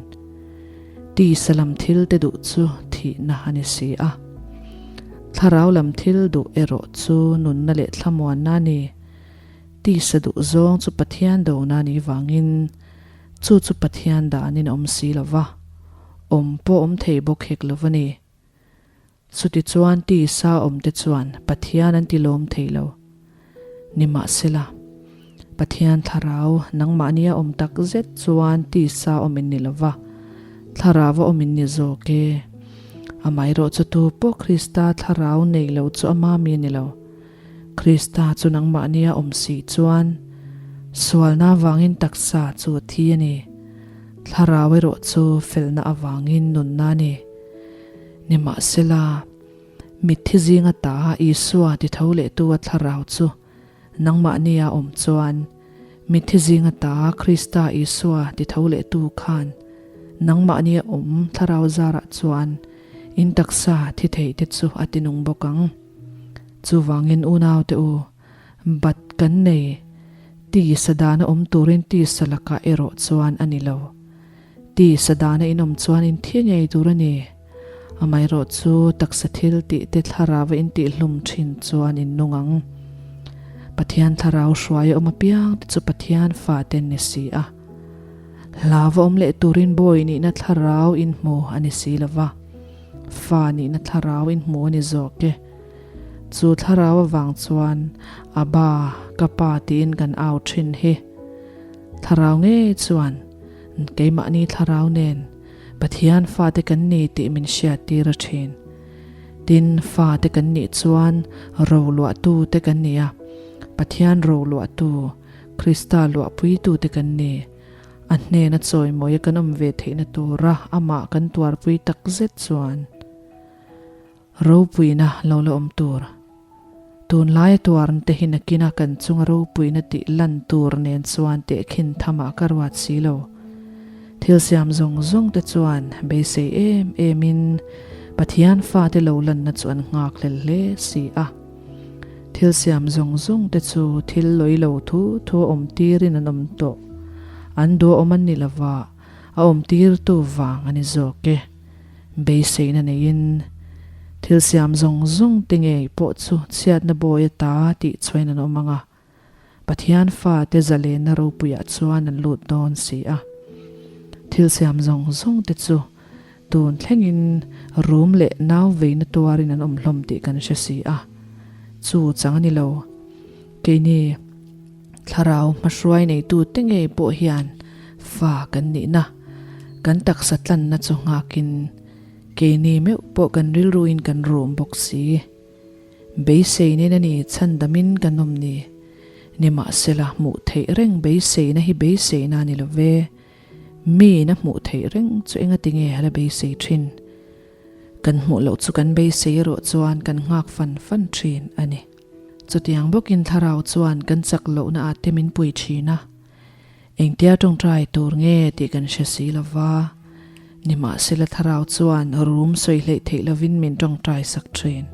Tisa lam thil te duh chu thihna a ni si a. Thlarau lam thil duh erawh chu nunna leh thlamuanna a ni. Tisa duh zawng chu Pathian dona ni vangin chu chu Pathian danin a awm si lo va, awm pawh awm thei bawk hek lo va ni. Chutichuan tisa awmte chuan Pathian an ti lawm thei lo. Nimahsela, Pathian thlarau nangmahnia awm tak zet chuan tisa awm in ni lo va, thlarau a awm in ni zawk e. Amaherawh chu tu pawh Krista thlarau nei lo chu ama mi a ni lo. Krista chu nangmahnia awm si chuan. Sualna avangin taksa chu a thi a ni. Thlarau erawh chu felna avangin nunna a ni. Nimahsela, mitthi zinga ta Isua ti tho lehtu a thlarau chu nangmahnia awm chuan, mitthi zinga ta Krista Isua ti tho lehtu khan nangmahnia awm thlarau zarah chuan in taksa thi thei te chu a ti nung bawk ang. Chuvangin unaute u, bat kan nei, tisa dana awm turin tisa lakah erawh chuan a ni lo. Tisa dana in awm chuan in thi ngei tur a ni. Amaherawh chu taksa thil tih te thlarau a intihhlum thin chuan in nung ang. Pathian thlarau hruai a awm apiang te chu Pathian fate an ni si a. Hlauva awm leh turin bawi nihna thlarau in hmu a ni si lo va. Fa nihna thlarau in hmu a ni zawk e. Chu thlarau avang chuan Abba, ka pa tiin kan au thin hi. Thlarau ngei chuan keimahni thlarau nen Pathian fate kan ni tih min hriattir a thin. Tin, fate kan nih chuan roluahtu te kan ni a, Pathian roluahtu, Krista luahpuitu te kan ni. A hnena chawimawia kan awm ve theihna tura amah kan tuarpui takzet chuan ropuina lo la awm tur. Tunlaia tuarna te hi nakina kan chunga ropuina tih lan tur nen chuan tehkhin thamah ka ruat si lo. Thil siam zawng zawng te chuan beisei em emin Pathian fate lo lanna chu an nghak hlel hle si a. Thil siam zawng zawng te chu thil lawi lo thu thu a awm tirin an awm tawh. An duh a awm an ni lova, a awm tirtu vang a ni zawk e. Beiseina neiin thil siam zawng zawng te ngei pawh chu chhiatna bawi ata tih chhuain an awm ang a, Pathian fate zalenna ropuiah chuan an lut dawn si a. Thil siam zawng zawng te chu tun thlengin rum leh nau veina tuarin an awm hlawm tih kan hre si a. Chu chang a ni lo. Keini thlarau hmahruai neitute ngei pawh hian fa kan nihna, kan taksa tlanna chu nghakin keini meuh pawh kan rilruin kan rum bawk si. Beiseinin a ni chhandamin kan awm ni. Nimahsela hmuh theih reng beiseina hi beiseina a ni lo ve. Miin a hmuh theih reng chu engati nge a la beisei thin? Kan hmuh loh chu kan beisei erawh chuan kan nghak fan fan thin a ni. Chutiang bawkin thlarau chuan kan chak lohna ah te min pui thin a, engtia tawngtai tur nge tih kan hre si lo va, nimahsela thlarau chuan rum sawi hleih theih lovin min tawngtai sak thin.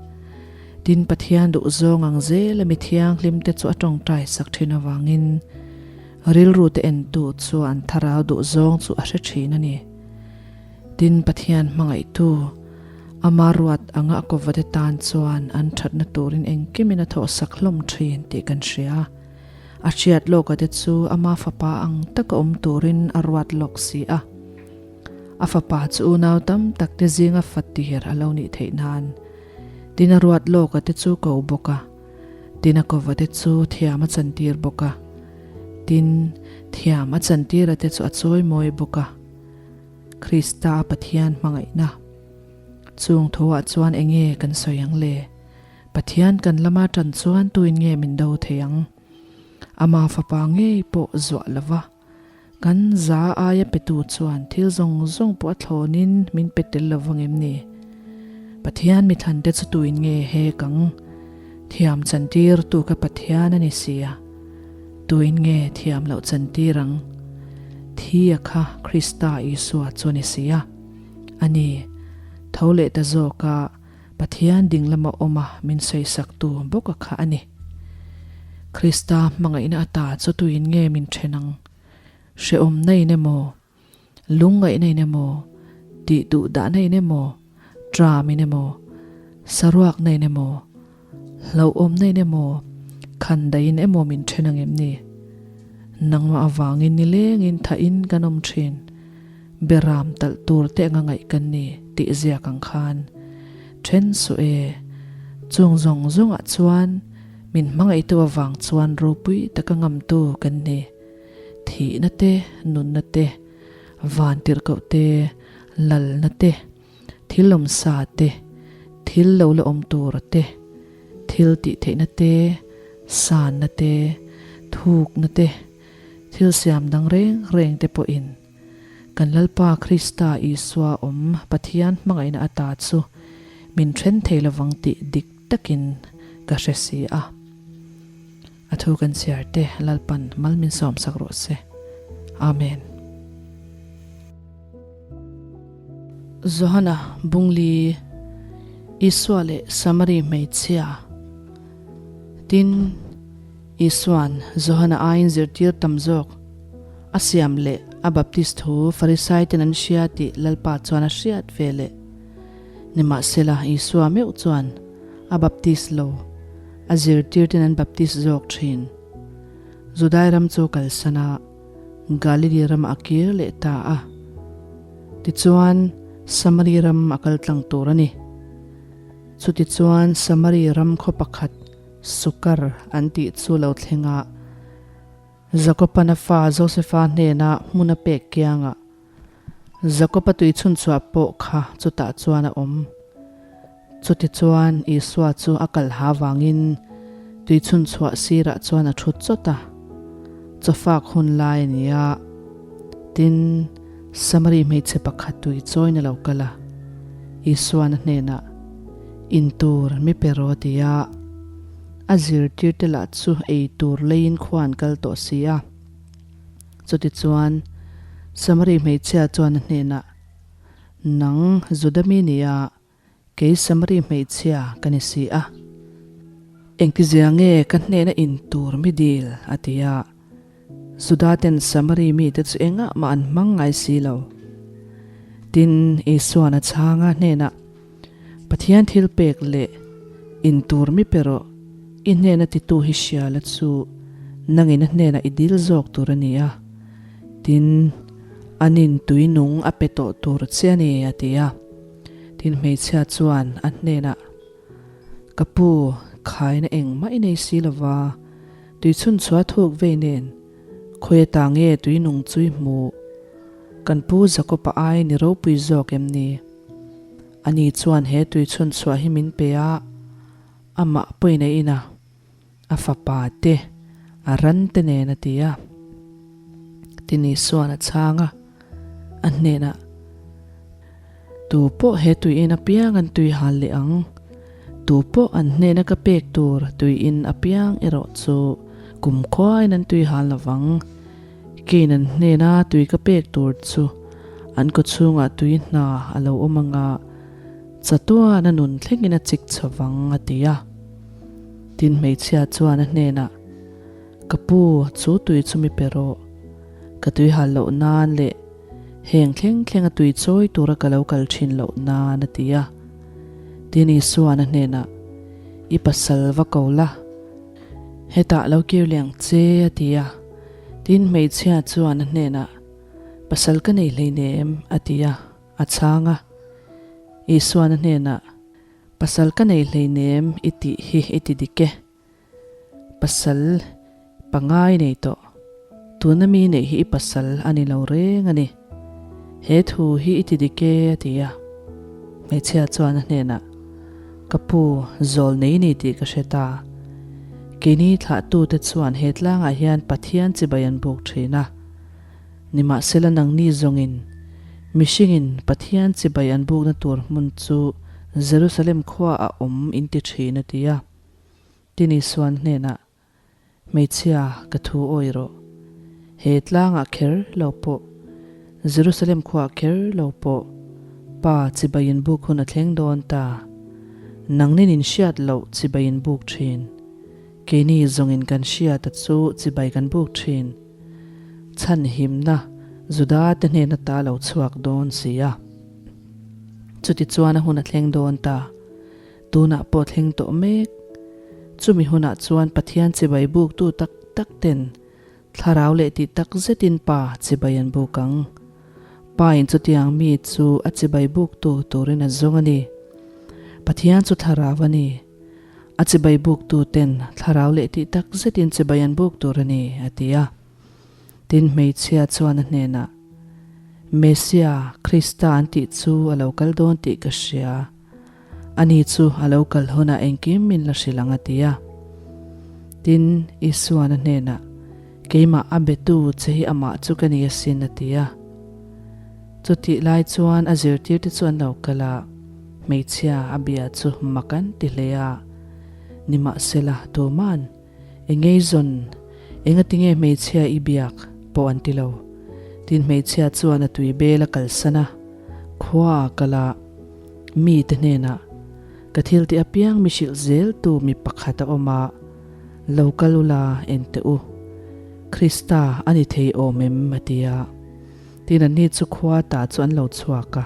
Tin, Pathian duhzawng ang zela mi thianghlim te chu a tawngtai sak thin avangin rilru te entu chuan thlarau duhzawng chu a hre thin a ni. Tin, Pathian hmangaihtu Ama ruat anga a kawvate tan chuan an thatna turin engkimin a thawhsak hlawm thin tih kan hria. A hriat lawka te chu ama fapa ang taka awm turin a ruat lawk si a. A fapa chu unau tam tak te zinga fa tir a lo nih theih nan. Tin a ruat lawka te chu ko bawk a. Tin a kawvate chu thiam a chantir bawk a. Tin, thiam a chantira te chu a chawimawi bawk a. Krista Pathian hmangaihna. Chung thuah chuan enge kan sawi ang le? Pathian kan lama tan chuan tuin nge min do thei ang? Ama fapa ngei pawh zuah lova kan za aia petu chuan thil zawng zawng pawh a thlawnin min pe tel lo vang em ni? Pathian mithlante chu tuin nge hek ang? Thiam chantirtu ka Pathian a ni sia. Tuin nge thiam loh chantir ang? Thi a kha Krista Isua chu a ni si a. A ni, tho leh ta zawka Pathian ding lama awma min sawisaktu bawka kha a ni. Krista hmangaihna ata chu tuin nge min then ang? Hrehawmna in emaw, lungngaihna in emaw, tih duh dahna in emaw, tram in emaw, saruakna in emaw, Hlauhawmna in emaw, khandaiin emaw min then ang em ni? Nangmah avangin nilengin thahin kan awm thin. Beram talh tur te anga ngaih kan ni tih ziak ang khan then suh e. Chung zawng zawngah chuan min hmangaihtu avang chuan ropui taka ngamtu kan ni. Thihna te, nunna te, vantirhkoh te, lalna te, Thil awmsa te, thil lo la awm tura te, thil tih theihna te, sanna te, thukna te, Thil siam dang reng reng te pawhin kan Lalpa Krista Isua awm Pathian hmangaihna ata chu min then thei lovang tih dik takin ka hre si a. A thu kan chhiar te Lalpan mal min sawmsak rawh se. Amen. Johana Bungli, Isua leh Samari hmeichhia. Tin, Isua'n Johana aiin zirtir tam zawk a siam leh a baptist thu Farisai ten an hria tih Lalpa chuan a hriat ve leh. Nimahsela, Isua meuh chuan a baptist lo, a zirtir ten an baptist zawk thin. Judai ram chu kalsan a. Galili ramah a kir leh ta a. Tichuan, Samari ram a kal tlang tur a ni. Chutichuan, Samari ram khaw pakhat Sukar an tih chu lo thleng a, Jakoban a fa Josefa hnena hmun a pek kiangah Jakoba tui chhunchhuah pawh kha chutah chuan a awm. Chutichuan Isua chu a kal ha vangin tui chhunchhuah sirah chuan a thut chawt a. Chawfak hun lai a ni a, tin, Samari hmeichhe pakhat tui chawiin a lo kal a. Isuan a hnenah, In tur mi pe rawh a ti a. A zirtirte lah chu ei tur leiin khua an kal tawh si a. Chutichuan, Samari hmeichhia chuan a hnenah, Nang Juda mi nia, kei Samari hmeichhia ka ni si a. Engtizia nge ka hnena in tur mi dil? a ti a. Juda ten Samari mite chu engah mah an hmang ngai si lo. Tin, Isuan a chhang a hnenah, Pathian thil pek leh in tur mi pe rawh, i hnena titu hi hria la chu nangin a hnenah i dil zawk tur a ni a, tin, anin tui nung a pe tawh tur che a ni, a ti a. Tin, hmeichhia chuan a hnenah, Ka pu, khaina engmah i nei si lova, tui chhunchhuah thuk vei nen khawi ata nge tui nung chu i hmuh? Kan pu Jakob-a ai ni ropui zawk em ni? Ani chuan he tui chhunchhuah hi min pe a, amah pawhin a in a, a fapa te, a ran te nen a ti a. Tin Isua'n a chhang a, a hnenah, Tu pawh he tui in apiang an tui hal leh ang, tu pawh an hnena ka pek tur tui in apiang erawh chu kumkhuain an tui hal lovang. Keiin an hnena tui ka pek tur chu an kawchhungah tui hna a lo awm ang a, chatuan a nun thlengin a chik chho vang, a ti a. Tin, hmeichhia chuan a hnenah, Ka pu, chu tui chu mi pe rawh. Ka tui hal loh nan leh heng thleng thlenga tui chawi tura ka lo kal thin loh nan, a ti a. Tin, Isua'n a hnenah, I pasal va ko la. Hetah lo kir leh ang che, a ti a. Tin, hmeichhia chuan a hnenah, Pasal ka nei hleinem, a ti a, a chhang a. Isua'n a hnenah, Pasal ka nei hleinem i tih hi i ti dik e. Pasal pangai nei tawh. Tuna mi neih hi i pasal a ni lo reng a ni. He thu hi i ti dik e, a ti a. Hmeichhia chuan a hnenah, Ka pu, zawl nei ni tih ka hre ta. Keini thlahtute chuan he tlangah hian Pathian chibai an buk thin a. Nimahsela nangni zawngin mihringin Pathian chibai an bukna tur hmun chu Jerusalem khua a awm in ti thin, a ti a. Tin Isuan hnenah, Hmeichhia, ka thu awi rawh. He tlangah kher lo pawh, Jerusalem khuaah kher lo pawh, Pa chibaiin buk hun a thleng dawn ta. Nangnin in hriat loh chibaiin buk thin. Keini zawngin kan hriat a chu chibai kan buk thin. Chhanhimna Juda te hnen ata lo chhuak dawn si a. Chutichuan a hun a thleng dawn ta. Tunah pawh thleng tawh mek. Chumi hunah chuan Pathian chibai buktu tak tak ten thlarau leh tih tak zetin Pa chibai an buk ang. Pa in chutiang mi chu a chibai buktu turin a zawng a ni. Pathian chu thlarau a ni. A chibai buktu ten thlarau leh tih tak zetin chibai an buk tur a ni, a ti a. Tin, hmeichhia chuan a hnenah, Messia, Krista an tih chu a lo kal dawn tih ka hria. Ani chu a lo kal hunah engkim min la hrilh ang a ti a. Tin, Isuan a hnenah, Keimah a betu che hi amah chu ka ni asin a ti a. Chutih lai chuan a zirtirte chu an lo kal a, hmeichhia a bia chu mak an ti hle a. Nimahsela, tuman Engeizawn, engatinge hmeichhia i biak pawh an ti lo. Tin hmeichhia chuan a tui bel a kalsan a, khua a kal a, mite hnenah, Ka thil tih apiang mi hrilh zel tu mi pakhat a awm a, lo kal ula en teh u. Krista a ni thei awm em? a ti a. Tin anni chu khua ta chu an lo chhuak a,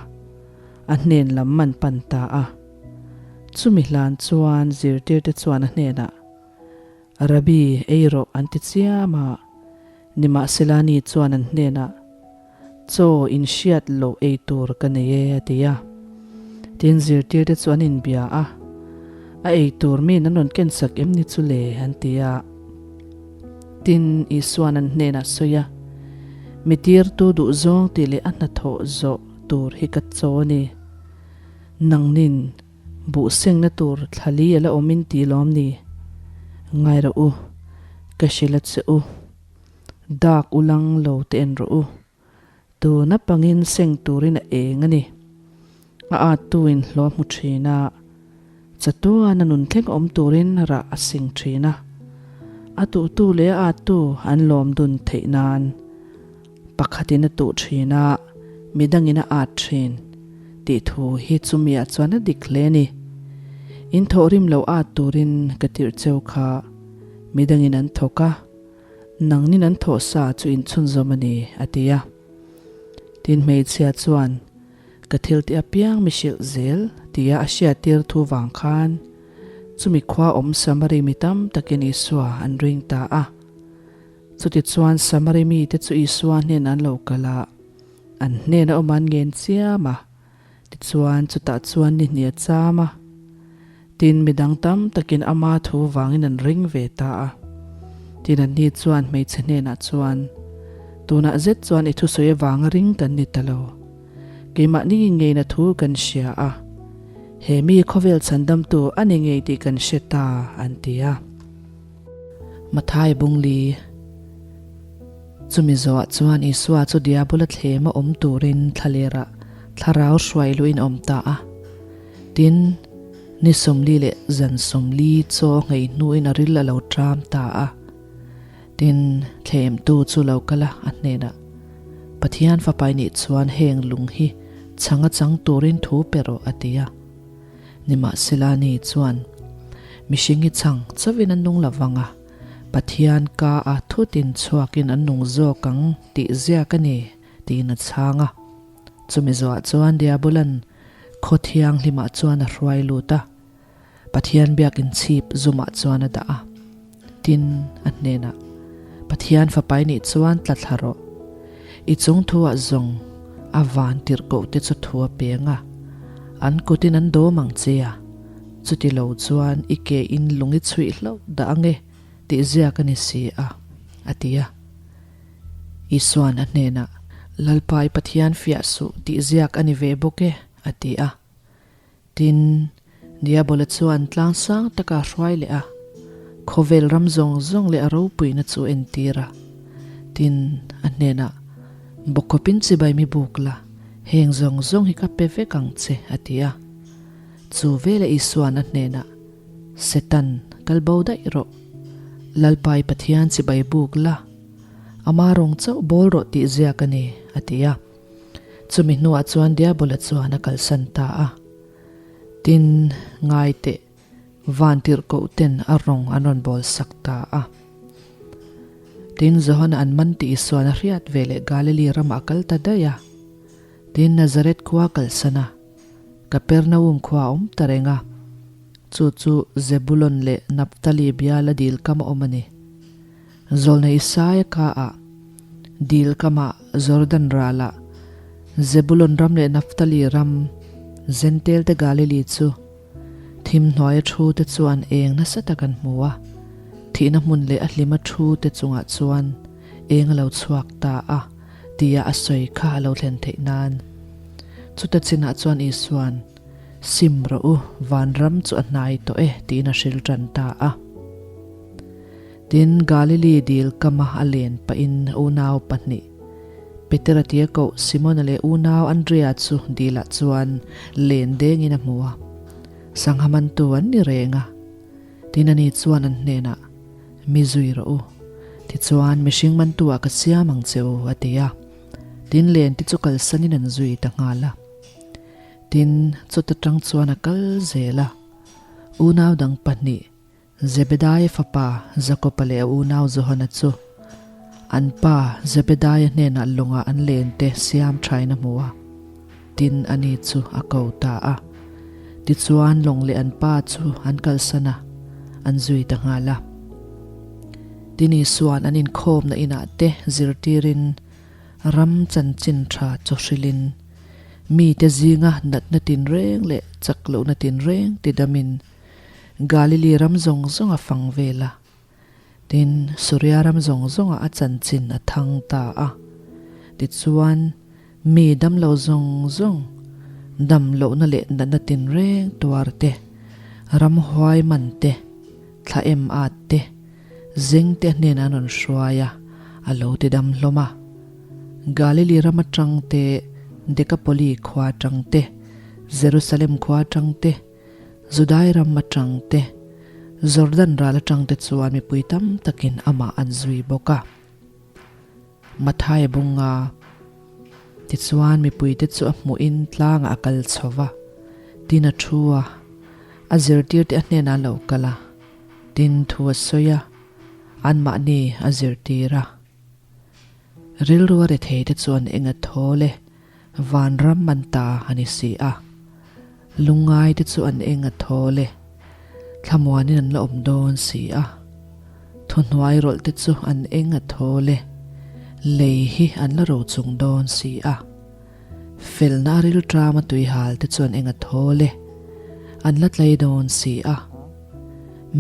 a hnen lam an pan ta a. Chumi hlan chuan zirtirte chuan a hnenah, Rabbi, ei rawh an ti chiam a. Nimahsela ni chuan an hnenah, Chaw in hriat loh ei tur ka nei e, a ti a. Tin, zirtirte chu an inbia a, A ei tur miin an rawn kensak em ni chu le? an ti a. Tin, Isua'n an hnenah sawi a, Mi tirtu duhzawng tih leh a hnathawh zawh tur hi ka chaw a ni. Nangnin buh sengna tur thlali a la awm in ti lawm ni? Ngai rawh u, ka hrilh a che u. Dak u lang lo te en rawh u. Tuna pangin seng turin a eng a ni. A at tu in hlawh hmu thin a, chatuan a nun thleng awm turin rah a seng thin a. A tuhtu leh a at tu an lawm dun theih nan. Pakhatin a tuh thin a, midangin a at thin tih thu hi chumiah chuan a dik hle a ni. In thawhrim lo at turin ka tirh cheu kha midangin an thawk a, nangnin an thawh sa chu in chhunzawm a ni, a ti a. Tin hmeichhia chuan, Ka thil tih apiang mi hrilh zel tia a hriattir thu vang khan chumi khua awm Samari mi tam takin Isua an ring ta a. Chutichuan Samari mite chu Isua hnenah an lo kal a, an hnena awm an ngen chiam a, tichuan chutah chuan ni hnih a cham a. Tin, midang tam takin ama thu vangin an ring ve ta a. Tin, anni chuan hmeichhe hnenah chuan, Tunah zet chuan i thusawi avanga ring kan ni ta lo. Keimahni ngeina thu kan hria a, he mi khawvel chhandamtu a ni ngei tih kan hre ta, an ti a. Mathai Bungli, Chumi zawhah chuan Isua chu Diabola thlema awm turin thlalerah thlarau hruai luhin a awm ta a. Tin, ni 40 leh zan 40 chaw nghei hnuin a ril a lo ṭam ta a. Tin, thlemtu chu lo kal a, a hnenah, Pathian Fapai nih chuan heng lung hi chhang a chang turin thu pe rawh, a ti a. Nimahsela ni chuan mihring hi chhang chauhin an nung lo vang a, Pathian ka a thutin chhuakin an nung zawk ang tih ziak a ni, tiin a chhang a. Chumi zawhah chuan Diabolan khaw thianghlimah chuan a hruai lut a, Pathian biakin chhip zumah chuan a dah a. Tin, a hnenah, Pathian Fapai nih chuan tla thla rawh. I chung thuah zawng a van tirhkoh te chu thu a peng a, an kutin an dawm ang che a, chuti lo chuan i ke in lung i chhuih hlauh dah ang e tih ziak a ni si a, a ti a. Isua'n a hnenah, Lalpa i Pathian fiah suh tih ziak a ni ve bawk e, a ti a. Tin, Diabola chuan tlang sang taka a hruai leh a, khawvel ram zawng zawng leh a ropuina chu a entir a. Tin, a hnenah, Bawkawpin chibai mi buk la, heng zawng zawng hi ka pe vek ang che, a ti a. Chu veleh Isua'n a hnenah, Setan, kal bo daih rawh. Lalpai Pathian chibai buk la, ama rawng chauh bawl rawh tih ziak a ni, a ti a. Chumi hnuah chuan Diabola chuan a kalsan ta a. Tin, ngai teh, van tirhkoh ten a rawng an rawn bawl sak ta a. Tin, Johana an man tih Isuan a hriat ve leh Galili ramah a kal ta daih a. Tin, Nazareth khua a kalsan a, Kapernaum khua a awm ta reng a. Chu chu Zebulon leh Naphtali biala dil kam a awm a ni. Zawlna Isaia kaah, dil kamah Jordan ralah, Zebulon ram leh Naphtali ram, Zentel te Galili chu thim hnuaia thu te chuan eng nasa tak an hmu a, thihna hmun leh a hlima thu te chungah chuan eng a lo chhuak ta a tia a sawi kha a lo thlen theih nan. Chuta chinah chuan Isua'n, Sim rawh u, vanram chu a hnai tawh e tiin a hril tan ta a. Tin, Galili dil kama a len pahin unau pahnih, Petera tia koh Simona leh unau Andrea chu dilah chuan len dengin a hmu a. Sangha mantu an ni reng a. Tin ani chuan an hnenah, Mi zui rawh u. Tichuan, mihring mantu ah ka siam ang che u, a ti a. Tin len te chu kalsanin an zui ta nghal a. Tin, chuta tang chuan a kal zel a. Unau dang pahnih, Zebedaia fapa Jakoba leh a unau Johana chu an pa Zebedaia hnenah lawngah an len te siam thain a hmu a. Tin, ani chu a ko ta a. Tichuan, lawng leh an pa chu an kalsan a, an zui ta nghal a. Tin, Isua'n an inkhawmna inah te zirtirin ram chanchin tha chaw hrilhin, mite zinga natna tinreng leh chak lohna tinreng tidamin Galili ram zawng zawng a fang vel a. Tin, Suria ram zawng zawngah a chanchin a thang ta a. Tichuan, mi damlo zawng zawng, dam lohna leh natna tinreng tuar te, ramhuai man te, thla em at te, zeng te hnenah an rawn hruai a, a lo ti dam hlawm a. Galili ram atang te, Dekapoli khua atang te, Jerusalem khua atang te, Judai ram atang te, Jordan ral atang te chuan mipui tam takin amah an zui bawk a. Mathaia bunga tichuan mipuite chu a hmuhin tlangah a kal chho va, tin a thu a, a zirtirte a hnenah a lo kal a, tin thu a sawi a, anmahni a zirtir a. Rilru a retheite chuan eng a thawl e, vanram an ta a ni si a. Lungngaite chu an eng a thawl e, thlamuanin an la awm dawn si a. Thuhnuai rawlhte chu an eng a thawl e, lei hi an la ro chung dawn si a. Felna a rilṭama tuihalte chu an eng a thawl e, an la tlei dawn si a.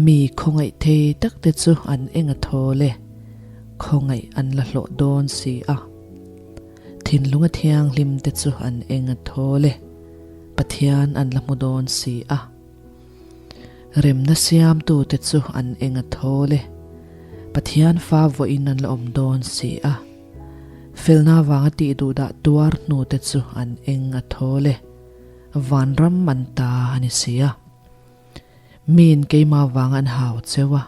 Mi khawngaih thei takte chu an eng a thawl e, khawngaih an la hlawh dawn si a. Thinlunga thianghlimte chu an eng a thawl e, Pathian an la hmu dawn si a. Remna siamtute chu an eng a thawl e, Pathian fa vawiin an la awm dawn si a. Felna vanga tih duhdah tuar hnute chu an eng a thawl e, vanram an ta a ni si a. Miin keimah vanga an hau cheu a,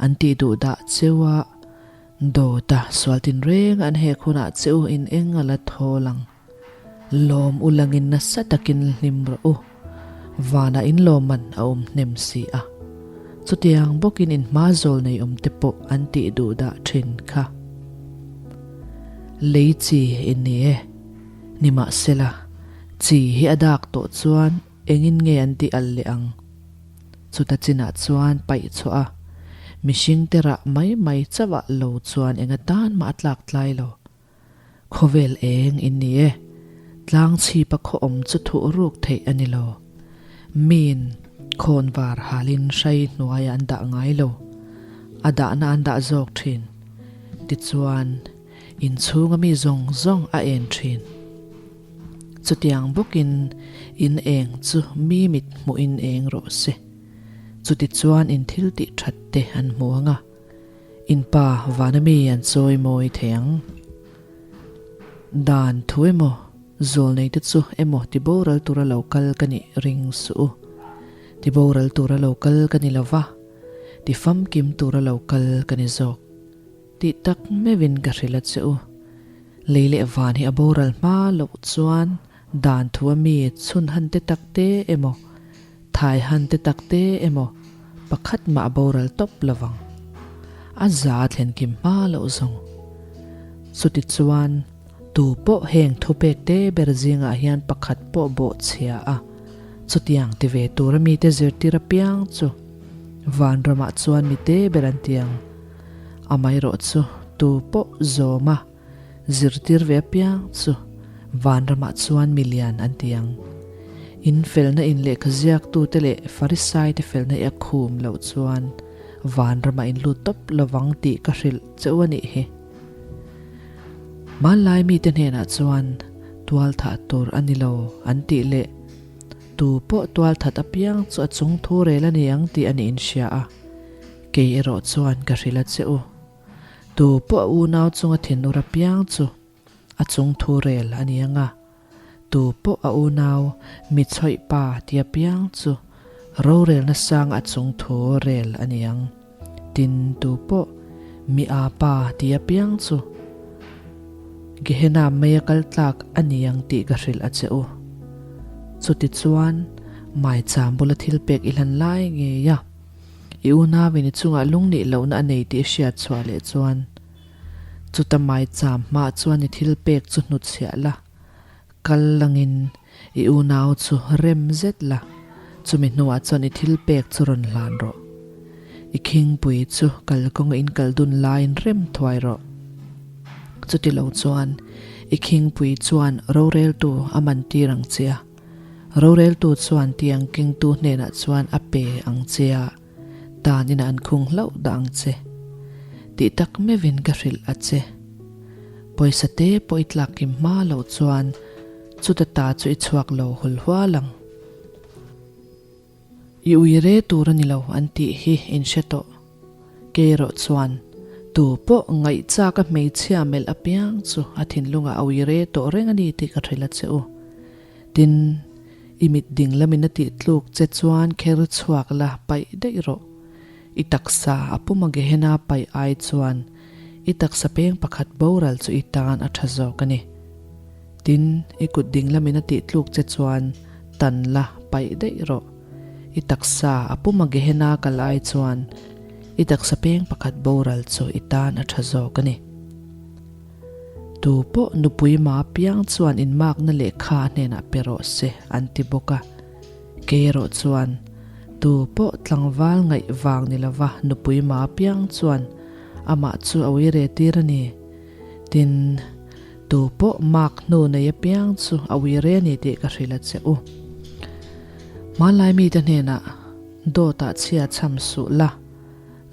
an tih duhdah cheu a, dawt a, sual tinreng an hek hunah che u in eng a la thawl ang. Lawm u langin nasa takin hlim rawh u, vanah in lawmman a awm hnem si a. Chutiang bawkin in hma zawl nei awm te pawh an tih duh dah thin kha. Lei chi in ni e. Nimahsela, chi hi a dak tawh chuan engin nge an tih al leh ang? Chuta chinah chuan paih chhuah a, mihring te rah mai mai chauh ah lo chuan enga tan mah a tlak tlai lo. Khawvel eng in ni e, tlang chhipa khaw awm chu thuh ruk theih a ni lo. Miin khawnvar halin hrai hnuaiah an dah ngai lo, a dahna an dah zawk thin. Tichuan, inchhunga mi zawng zawng a en thin. Chutiang bawkin in eng chu mi mit hmuhin eng rawh se. Chutichuan in thil tih that te an hmu ang a. In pa vana mi an chawi mawi thei ang. Dan thu emaw, zawlnei te chu emaw ti boral tura lo kal ka nih ring suh u. Ti boral tura lo kal ka ni lo va, ti famkim tura lo kal ka ni zawk. Tih tak meuhin ka hrilh a che u. Lei leh van hi a boral hma loh chuan dan thu a mi chhun han te tak te emaw, thai han te tak te emaw pakhat mah a boral tawp lo vang. A za thlen kim hma loh zawng. Chuti chuan tu pawh heng thupek te ber zingah hian pakhat pawh bawh chhia a, chutiang ti ve tura mite zirtir apiang chu vanramah chuan mite ber an ti ang. Amaherawh chu tu pawh zawm a. Zirtir ve apiang chu vanramah chuan mi lian an ti ang. In felna in lehkha ziaktute leh Farisaite felna i a khum loh chuan vanramah in lut tawp lovang tih ka hrilh che u a nih hi. Hmanlai mite hnenah chuan tualthah tur a ni lo an tih leh tu pawh tualthat apiang chu a chung thu rel a ni ang tih a nih in hria a. Kei erawh chuan ka hrilh a che u. Tu pawh a unau chunga thinur apiang chu a chung thu rel a ni ang a, tu pawh a unau mi chhawih pa ti apiang chu rorelna sang a chung thu rel a ni ang. Tin, tu pawh mi aa pa ti apiang chu Gehenna meia kal tlak a ni ang tih ka hrilh a che u. Chutichuan, maicham bula thil pek i hlan lai ngei a, i unauin i chungah lungnih lohna a nei tih i hriat chhuah leh chuan, Chuta maicham hmah chuan i thil pek chu hnutchhiah la, kal langin i unau chu rem zet la, chumi hnuah chuan i thil pek chu rawn hlan rawh. I khingpui chu kalkawnga in kal dun laiin rem thuai rawh. Chuti lo chuan i khingpui chuan roreltu a man tir ang che a, roreltu chuan tiang kengtu hnenah chuan a pe ang che a, Tan ina an khung hlauh dah ang che. Tih tak meuhin ka hrilh a che. Pawisa te pawh i tlak kim hma loh chuan chuta ta chu i chhuak lo hul hual ang. I ui re tur a ni lo an tih hi in hre tawh. Kei erawh chuan tu pawh ngaihchak a hmeichhia melh apiang chu a thinlungah a ui re tawh reng a ni tih ka hrilh a che u. Tin, i mit ding lamin a tih tluk che chuan kher chhuak la paih daih rawh. I taksa a puma Gehenna paih ai chuan i taksa peng pakhat boral chu i tan a tha zawk a ni. Tin, i kut ding lamin a tih tluk che chuan tan la paih daih rawh. I taksa a puma Gehenna kal ai chuan i taksa peng pakhat boral chu i tan a tha zawk a ni. Tu pawh nupui ma piang chuan inmakna lehkha a hnenah pe rawh se an ti bawk a. Kei erawh chuan tu pawh tlangval ngaih vang ni lova nupui ma piang chuan amah chu a ui re tir a ni. Tin, tu pawh mak hnu nei apiang chu a ui re a ni tih ka hrilh a che u. Hmanlai mite hnenah dawtah chhia cham suh la.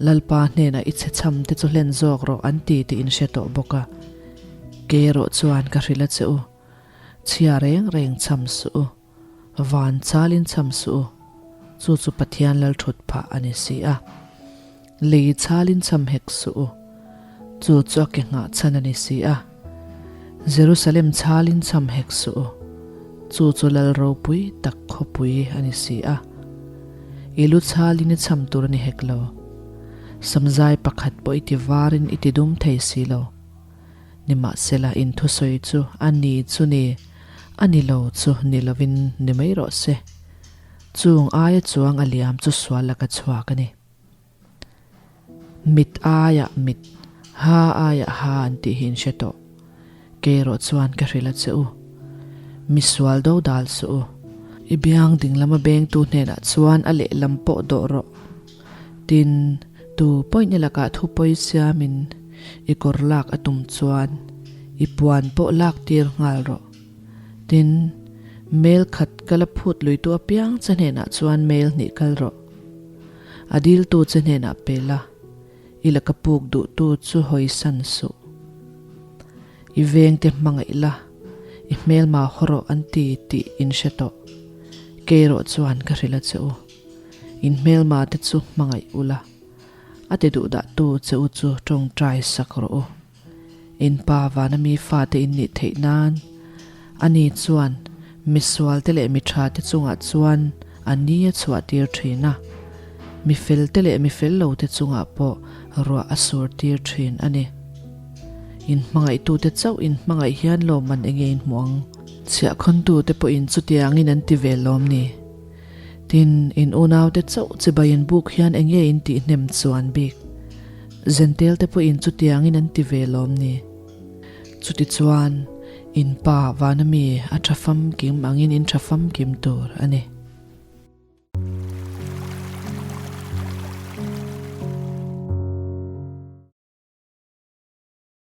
Lalpa hnenah i chhe cham te chu hlen zawk rawh an ti tih in hre tawh bawk a. Kei erawh chuan ka hrilh a che u, chhia reng reng cham suh u, van chalin cham suh u, chu chu Pathian lal thut phah a ni si a. Lei chalin cham hek suh u, chu chu a ke nghah chhan a ni si a. Jerusalem chalin cham hek suh u, chu chu lal ropui tak khawpui a ni si a. I lu chhalin i cham tur a ni hek lo. Samzai pakhat pawh i ti varin i ti dum thei si lo. Nimahsela in thusawi chu a ni chu ni, a ni lo chu ni lovin ni mai rawh se. Chung aia chuang a liam chu sual laka chhuak a ni. Mit aiah mit, ha aiah ha an tih hi in hre tawh. Kei erawh chuan ka hrilh a che u. Mi sual do dal suh u. I biang ding lama bengtu hnenah chuan a lehlam pawh dawh rawh. Tin, tu pawhin i lakah thu pawi siamin i kawr lak a tum chuan i puan pawh lak tir nghal rawh. Tin, mail khat ka la phut luitu apiang che hnenah chuan mail hnih kal rawh. A diltu che hnenah pe la, i laka puk duhtu chu hawisan suh. I vengte hmangaih la, i hmelma haw rawh an ti tih in hre tawh. Kei erawh chuan ka hrilh a che u. In hmelma te chu hmangaih ula, a ti duh dahtu che u chu tawngtai sak rawh u. In pa vana mi fate in nih theih nan, ani chuan misualte leh mi thate chungah chuan a ni a chhuah tir thin a, mi felte leh mi fel lote chungah pawh ruah a sur tir thin a ni. In hmangaihtute chauh in hmangaih hian lawmman enge in hmuh ang? Chhiahkhawntute pawhin chutiangin an ti ve lawm ni? Tin, in unaute chauh chibai in buk hian enge in tih hnem chuan bik? Zentel te pawhin chutiangin an ti ve lawm ni? Chutichuan, in pa vana mi a tha famkim angin in tha famkim tur a ni.